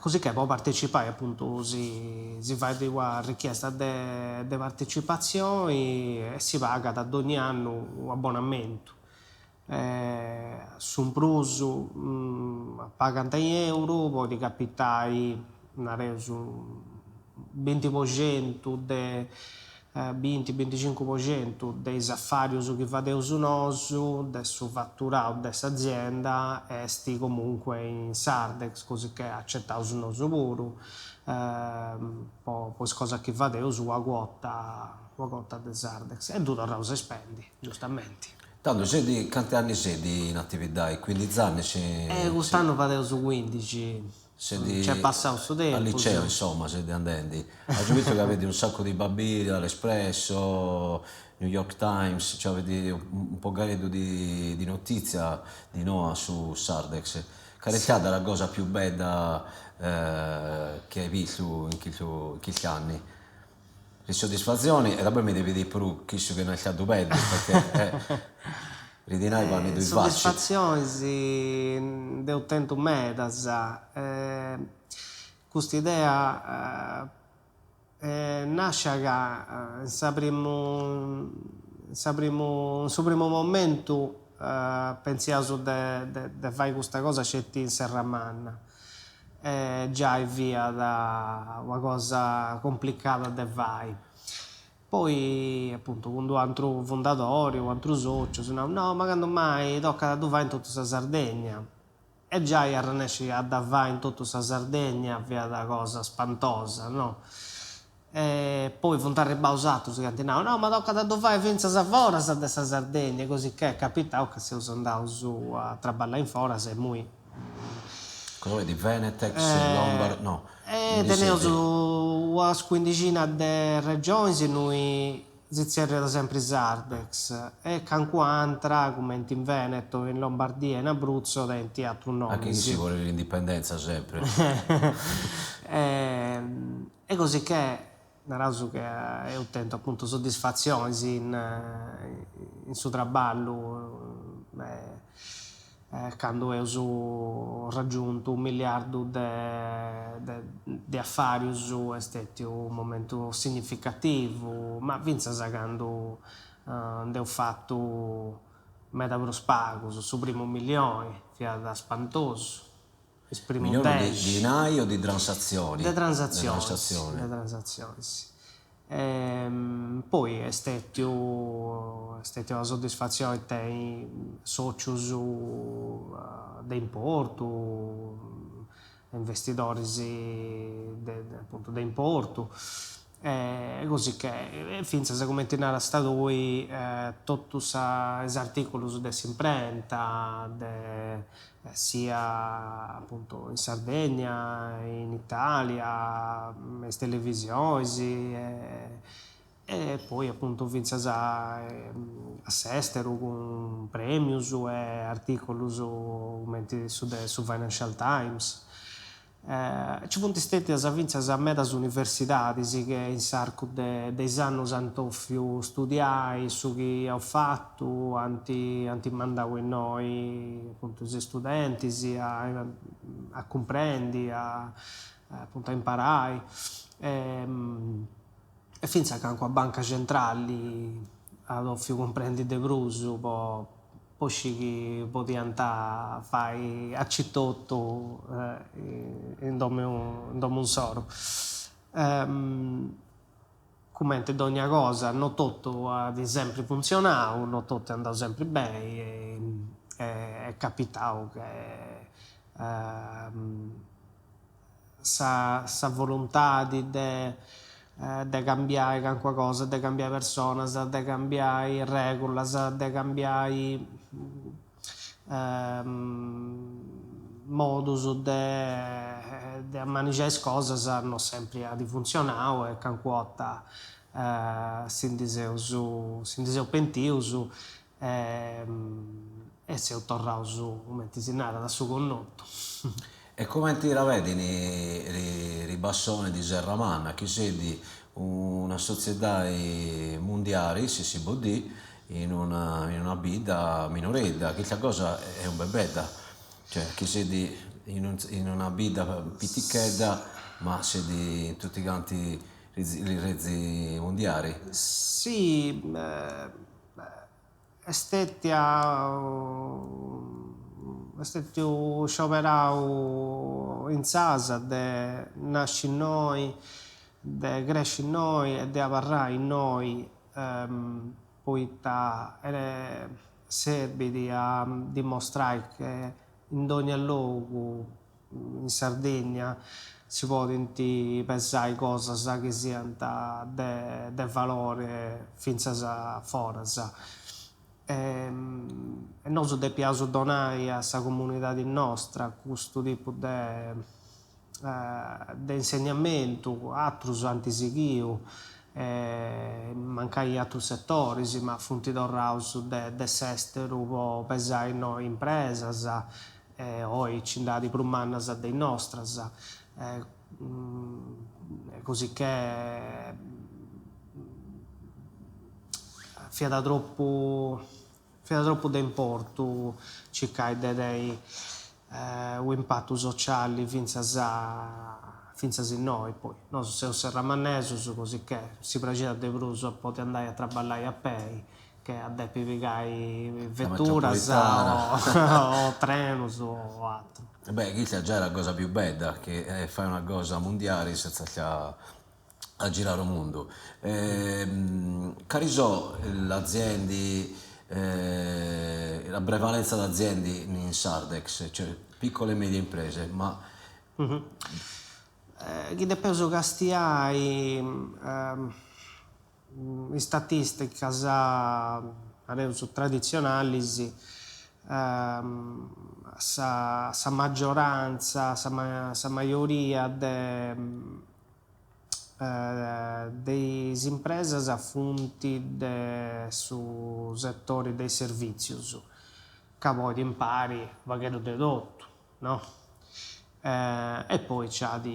Cosicché po partecipai apuntu si si fait una richiesta de de partecipatzioni e si pagat dogni annu u' abbonamentu. Su prus pagant in euru, podit capitai, nareus, binti po centu de. Binti, binticincu po centu de is afàrius chi fadeus nosu, de su faturau de s'azienda, est comunque in Sardex, così che acetaus nosu puru po is cosas chi fadeus una quota, una quota de Sardex e ddu torraus a spendi, giustamenti. Tando sedi, canti anni sedi in atividadi? Quindixi anni si. Cust'annu fadeus quindixi Sedi Nc'est passau su a tempus. liceo insomma sedi andendi. Agiu bistu ca avedi un saccu di pabiri dall'Espresso, New York Times, cioè avedi un pogareddu di di notizia di noa su Sardex. Cali est stada la cosa più bedda chi ai bistu in chistu in chisti anni? Li soddisfazioni e daboi mi devi dì puru chissu chi no est stadu bellu perché li dinai vanno in dui facci. Soddisfatzionis nd'eus tentu medas. Custa idea est nàscia ca in sa primu in sa primu in su primu momentu pentziaus de de fai custa cosa sceti in Serramanna e giai fiat una cosa complicada de fai. Poi appuntu cun d'u antru fundadori, u' antru sociu, si nau, no ma candu mai tocat a ddu fai in totu sa Sardegna. E giai arrennesci a dda fai in totu sa Sardegna fiat una cosa spantosa, no? E poi funt arribbaus atrus chi ant nau, no ma tocat a ddu fai fintzas a foras de sa Sardegna, così che est capitau ca seus andaus a traballai in foras e immoi Cosa avedi Venetex, Lombard, no. E teneus uas quindixina de regionis innui si tzerriat sempri Sardex e cancu'antra, cumenti in Veneto, in Lombardia e in Abruzzo, tenint atrus nominis. Anche chi si bolit l'indipendenza sempri. E così che naraus che eus tentu appuntu soddisfatzionis in in su traballu candu eus raggiuntu u' milliardu de de afàrius est stètiu u' momentu significativu, ma fintzas candu nd'eus fatu meda prus pagus, su primu millioni fiat spantosu. Is primus dexi. Di dinai o di transatzioni? De transatzionis, de transatzionis. Poi est stètiu est stètia una soddisfatzioni tenni socius de importu, investidoris de appuntu de importu E così che, fintzas cumenti narasta tui, totus is artìculus de s'imprenta, de sia apuntu in Sardegna, in Italia, me is televisionis e poi apuntu fintzas a s'esteru cun premius e artìculus cumenti su de su Financial Times. Nci funt stètias fintzas medas universidadis che in s'arcu de is annus ant 'ofiu studiai su chi iaus fatu, ant ant mandau innoi apuntu is studentis a a cumprendi, a apuntu a imparai e fintzas calincuna banca centrali at 'ofiu cumprendi de prus po po scì chi podiant fai aici totu in domu in domu insoru. Cumenti dogna cosa no totu at sempri funtzionau, no totu est andau sempri beni e est capitau che sa sa voluntadi de de cambiai calincuna cosa, de cambiai personas, de cambiai regulas, de cambiai modus de de ammanixai is cosas no sempri at funtzionau e calincuna 'orta si ndi seus si ndi seus pentius E seus torraus, cumenti si narat, a su connotu. E cumenti la vedini li bassoni di Serramanna, chi sedi una sotziedadi mundiali, si si po dì, in una in una bidda minoredda, chista cosa est un bebedda, cioè chi sedi in in una bidda pitichedda, ma sedi in tutti canti li rezzi mundiali. Si Est stètia est stètiu scioberau insaras de nasci innoi. de cresci innoi e de abarrai innoi poita serbit a dimostrai che in dogna logu in Sardegna si podint pesai cosas chi siant de de valore fintzas foras. E nosu depiaus donai a sa comunidadi nostra custu tipu de de insegnamentu, atrus ant sighiu, mancai in atrus setoris, ma funt torraus de de s'esteru po pesai innoi impresas, e oi nci nd'at prus mannas de is nostras, cosicché fiat tropu fiat tropu de importu circai de tenni u' impatu sociali fintzas fintzas innoi, poi nosu seus serramannesus cosicché si praxiat de prus a podi andai a traballai a pei che a depi pigai veturas o trenus o atru. Beh, chista già est la cosa più bella, che fai una cosa mundiali senza a girare u mundu. Cali so l'aziende, la prevalenza d'aziende in Sardex, cioè piccole e medie imprese, ma Chi depeus castiai is statisticas, nareus, traditzionalis, sa sa maggioranza, sa majoria de de is impresas funt de su setori de is servìtzius, ca ponit impari u' pagheddu de totu no? E poi nc'at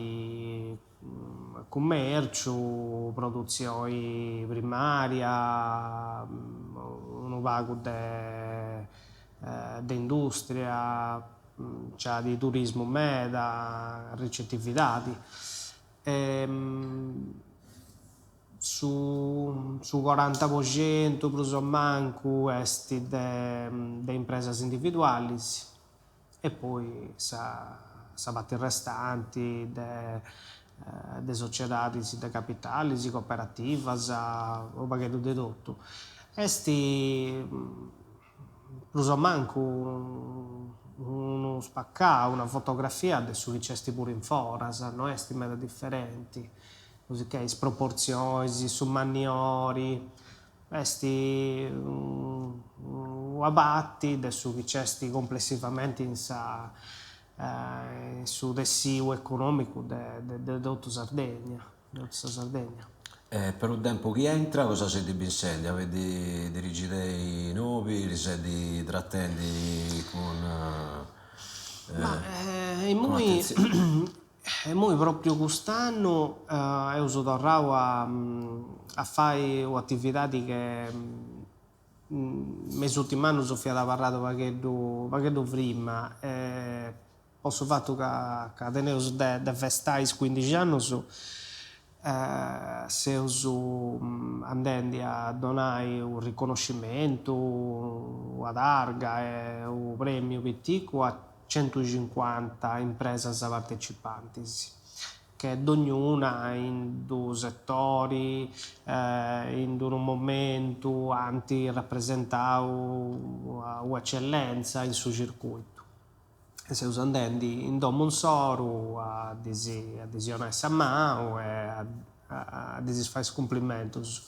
cummerciu, produtzioni primaria, unu pagu de de industria, nc'at turismu meda, ricettividadi. Su su coranta po centu prus o mancu est de de impresas individualis e poi sa sa parti restanti de de sociedadis de capitalis, cooperativas, unu pagheddu de totu. Est prus o mancu unu spaccau, una fotografia de su chi nc'est puru in foras, no est meda diferenti, cosicché is proportzionis, su manniori, est una parti de su chi nc'est complessivamenti in sa in su tessiu economicu de de totu Sardegna, de totu sa Sardegna. E per u tempu chi entra cosa sedi pensendi? Avedi dirigidei nobili, sedi trattendi cun Ma immoi immoi propriu cust'annu eus torrau a a fai u'atividadi che me is urtimus annus fiat abarrada u' pagheddu u' pagheddu frima e po su fatu ca ca teneus de de festai is cuindixi annus seus andendi a donai u' riconoscimentu, una targa e u' premiu piticu a centucincuanta impresas partecipantis, che dognuna in d'u setori, in d'unu momentu ant rapresentau u'ecellenza in su circuitu. E seus andendi in domu insoru a ddis a ddis 'onai sa manu e a a ddis fai is cumplimentus.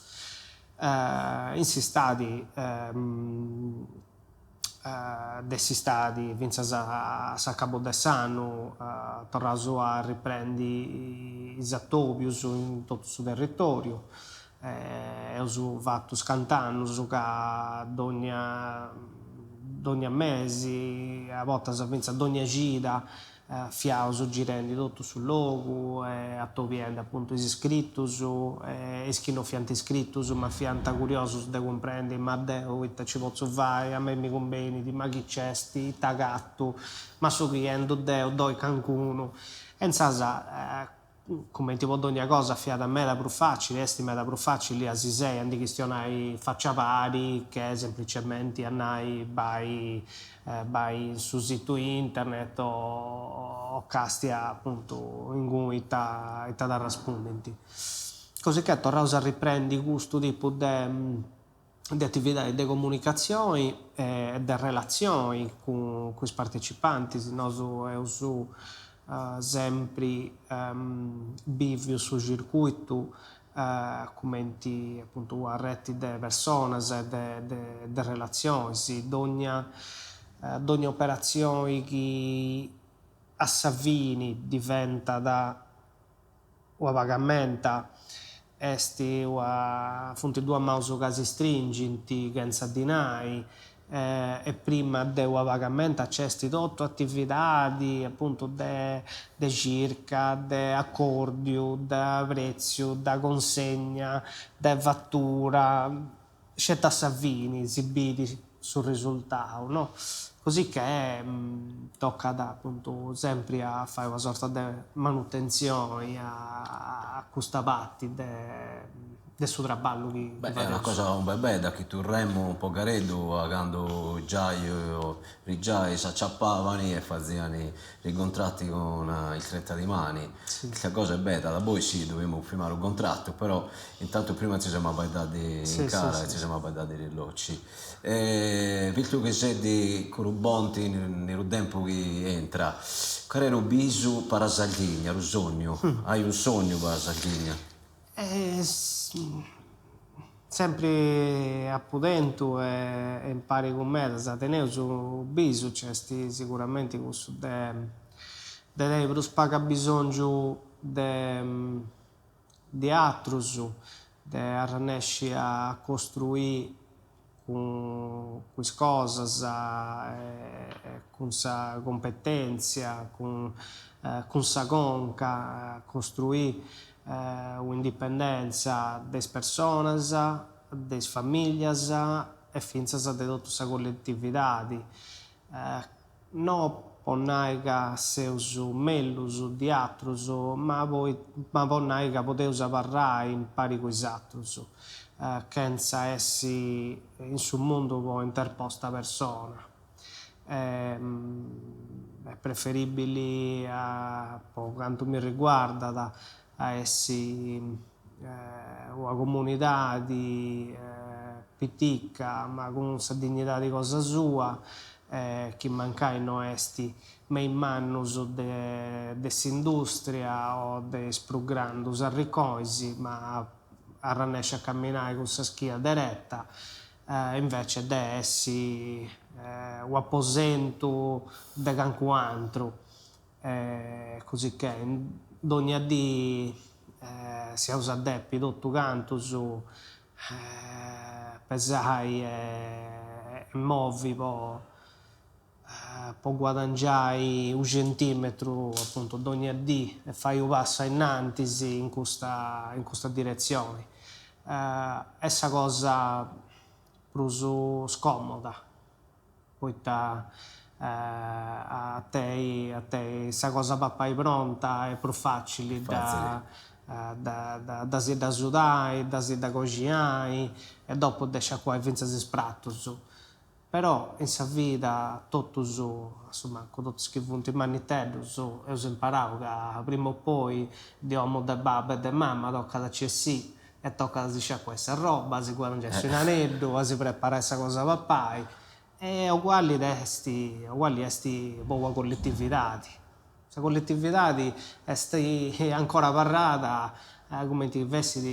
In s'istadi de s'istadi fintzas a s'acabu de s'annu torraus a riprendi is atobius in totu su territoriu, eus fatu unus cant'annus ca dogna dogna mesi, a bortas fintzas dogna cida Fiaus girendi totu su logu e atobiendi apuntu is iscritus e is chi no fiant iscritus ma fiant curiosus de cumprendi, ma deu ita ci potzu fai, a mei mi cumbenit, ma chi nc'est, ita agatu, ma su chi 'endu deu ddoi cancunu. E insaras. Cumenti po dogna cosa fiat meda prus facili, est meda prus facili a si sei a ndi chistionai faci a pari che semplicementi a nai bai bai in su situ internet o castia apuntu inguni ita ita t'arraspundint. Cosicché torraus a riprendi custu tipu de de atividadi de comunicatzioni e de relatzioni cun is partecipantis, nosu eus sempri bìviu su circùitu cumenti apuntu una reti de personas e de de relatzionis, dogna dogna operatzioni chi a sa fini diventat Una pagamenta est ua, funt duas maus ca si stringint chentza dinai e prima de una pagamenta nc'est totu atividadi apuntu de de circa, de acordiu, de pretziu, de consegna, de fatura, sceti a sa fini si bit su risultau, no? Così che tocat apuntu sempri a fai una sorta de manutentzioni a custa parti de de su traballu chi Beh, è una cosa bella chi turremu un pogareddu a candu giaiu i giai s'aciapavani e faziani i contratti con il stretta di mani, custa cosa est bella, daboi sì dovimu firmare u contrattu, però intantu prima ci semu abbaidati in cara e ci semu abbaidati in l'occi. E vistu chi ses di Corubonti in ru tempu chi entra, cale est ru bisu pa ra Sardigna, ru sognu, hai un sognu pa ra Sardigna? Sempri apu tentu e impari cun medas teneus unu bisu, nc'est siguramenti cussu de de tenni prus pagu abisongiu de de atrus, de arrennesci a costruì cun is cosas e cun sa cumpetèntzia, cun cun sa conca, costruì un'indipendentza de is personas, de is famìllias e fintzas de totu sa colletividadi. No po nai ca seus mellus di atrus, ma ma po nai ca podeus abarrai impari cun is atrus, chentza essi in su mundu po interposta persona. Est preferibili, po cantu mi riguardat, a essi una comunidadi pitica ma cun sa dignidadi cosa sua, chi mancai no est me is mannus de de s'industria o de is prus grandus arriconis, ma arrennescit a camminai cun sa schina dereta, invece de essi u' aposentu de cancu antru, cosicché dogna dì s'eus a depi totu cantus pesai e movi po po guadangiai u' centimetru apuntu dogna dì e fai u' passu ainnantis in custa in custa diretzioni. Est sa cosa prus scomoda poita a tei a tei sa cosa papai pronta est prus facili da da si dda sudai, da si dda coxinai e dopu de sciacuai fintzas is pratus. Però in sa vida totus, a su mancu totus chi funt manniteddus, eus imparau ca prima o poi de 'omu de babbu e de mama tocat a ci essì e tocat a si sciacuai s'arroba, a si guadangiai su 'inareddu, a si preparai sa cosa papai e uguali est uguali est po una colletividadi. Sa colletividadi est ancora abarrada cumenti fessit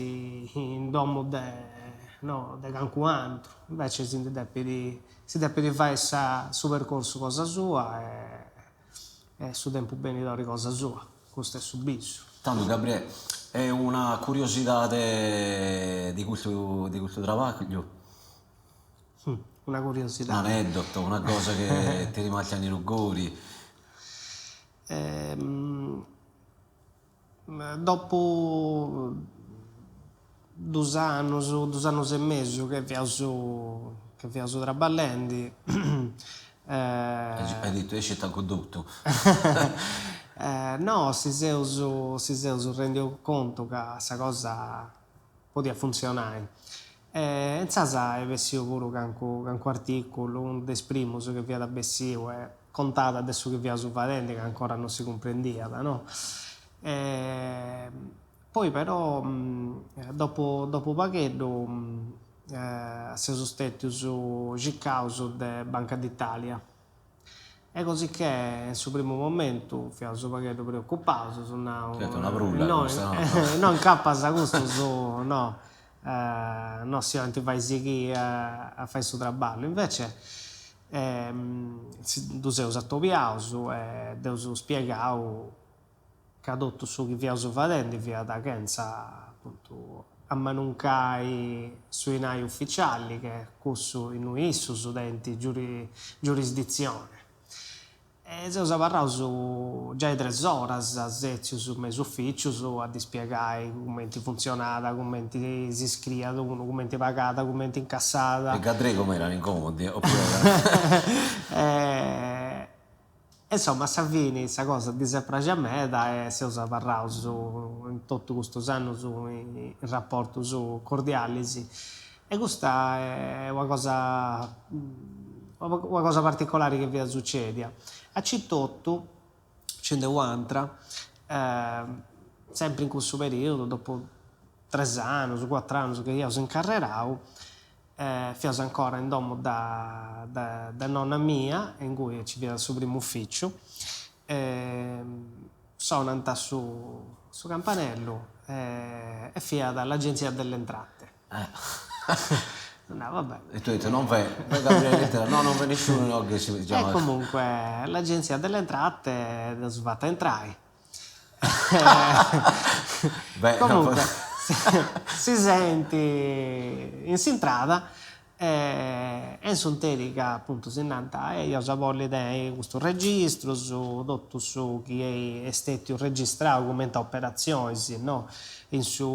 in domu de no de cancu antru, invece si ndi depit si depit fai sa su percorsu cosa sua e su tempus benidori cosa sua, custu est su bisu. Tando Gabriè, est una curiosidade de custu de custu trabagliu? Una curiosidade. Un'aneddoto, una cosa che t'est rimasta in ru cori. Dopu dus annus, dus annus e mesu che fiaus che fiaus traballendi Hai detto esce tancu totu. No, si seus si seus rendiu contu ca sa cosa podiat funtzionai. E insaras est bessiu puru cancu cancu articulu, unu de is primus chi fiat bessiu e contat de su chi fiaus fadendi ca ancora non si cumprendiat, no. E poi però dopu dopu pagheddu seus stetius circaus de Banca d'Italia E cosicché in su primu momentu fiaus u' pagheddu preocupaus, eus nau, Fiat una brulla custa, no? No, incapas custus no no si 'olint fai sighiri a fai su traballu, invece ddus seus atobiaus e dd'eus spiegau ca totu su chi fiaus fadendi fiat chentza apuntu ammanuncai su 'inai uficiali, che est cussu innui issus tenint giurisditzioni. E seus abarraus giai tres oras sètzius me is uficius a ddis spiegai cumenti funtzionat, cumenti si scriiat unu, cumenti pagat, cumenti incassat. E Gadrei com'erant incomodi, oppure E insoma a sa fini sa cosa ddis est praxia meda e seus abarraus in totu custus annus in raportus cordialis e custa est una cosa una cosa particolari chi fiat sucèdia. Aici totu nci nd'est u'antra, sempri in cussu periodu, dopu tres annus, cuatr'annus chi iaus incarrerau, Fiaus ancora in domu de nonna mia, ingui nci fiat su primu uficiu, e sonant su su campanellu e fiat l'agenzia delle entrate. Nau va bè. E tu hai detto non v'è, poi Gabriele lettera, no non v'è nesciuno no che si E comunque l'agenzia delle entrate dd'eus fata intrai Comunque si seint in s'intrada e in s'interi ca apuntu si nant e eus a bolli tenni custus registrus, totu su chi est stetiu registrau cumenti a operatzionis no in su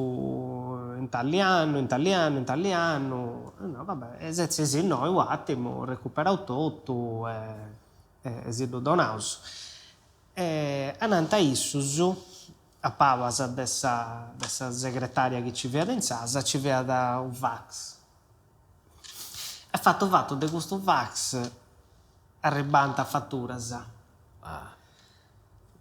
in talli annu, in talli annu, in talli annu, no va bè, setzeisi innoi u' atimu, recuperaus totu e si ddu donaus. E ananti a issus, a pabas de sa de sa segretaria chi ci fiat insaras, ci fiat u' fax. E fatu fatu de custu fax arribant faturas. Ah.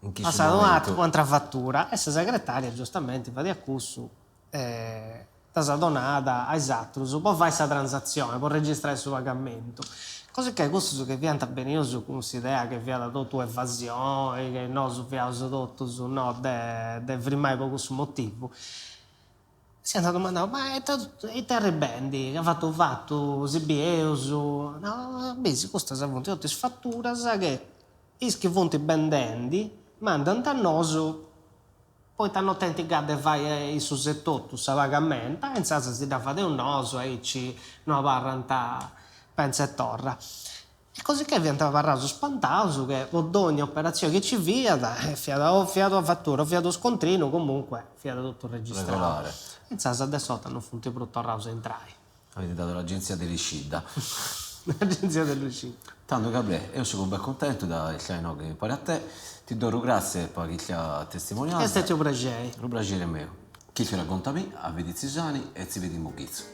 In cussu Passat momentu. u'antra fatura e sa segretaria giustamenti fadiat cussu e ddas donat a is atrus po fai sa transatzioni, po registrai su pagamentu. Cosicché cussus chi fiant benius cun s'idea chi fiat totu evasioni, chi nosu fiaus totus no de de frimai po cussu motivu, s'iant domandau, ma ita ita arribendi, ca fatu fatu si bieus, no bisi custas funt totu is faturas che is chi funt bendendi mandant a nosu Poita no tenint gana de fai issus etotu sa pagamenta e insaras si dda fadeus nosu aici no abarrant pentza e torra. E cosicché fiant abarraus spantaus che po dogna operatzioni chi ci fiat, fiat o fiat una fatura o fiat unu scontrinu, comunque fiat totu registrau. E insaras de s'orta no funt prus torraus a intrai. Avete dato l'agenzia dell'uscita. L'agenzia dell'uscita. Tando Gabriè, eo so ben cuntentu de istare inoghe impare a te, ti torro gratzie po custa testimonianza. Est stetiu u' praxeri. Unu praxeri meu. Chi racconta mi, a vidi Zisani e si vedimu chitzo.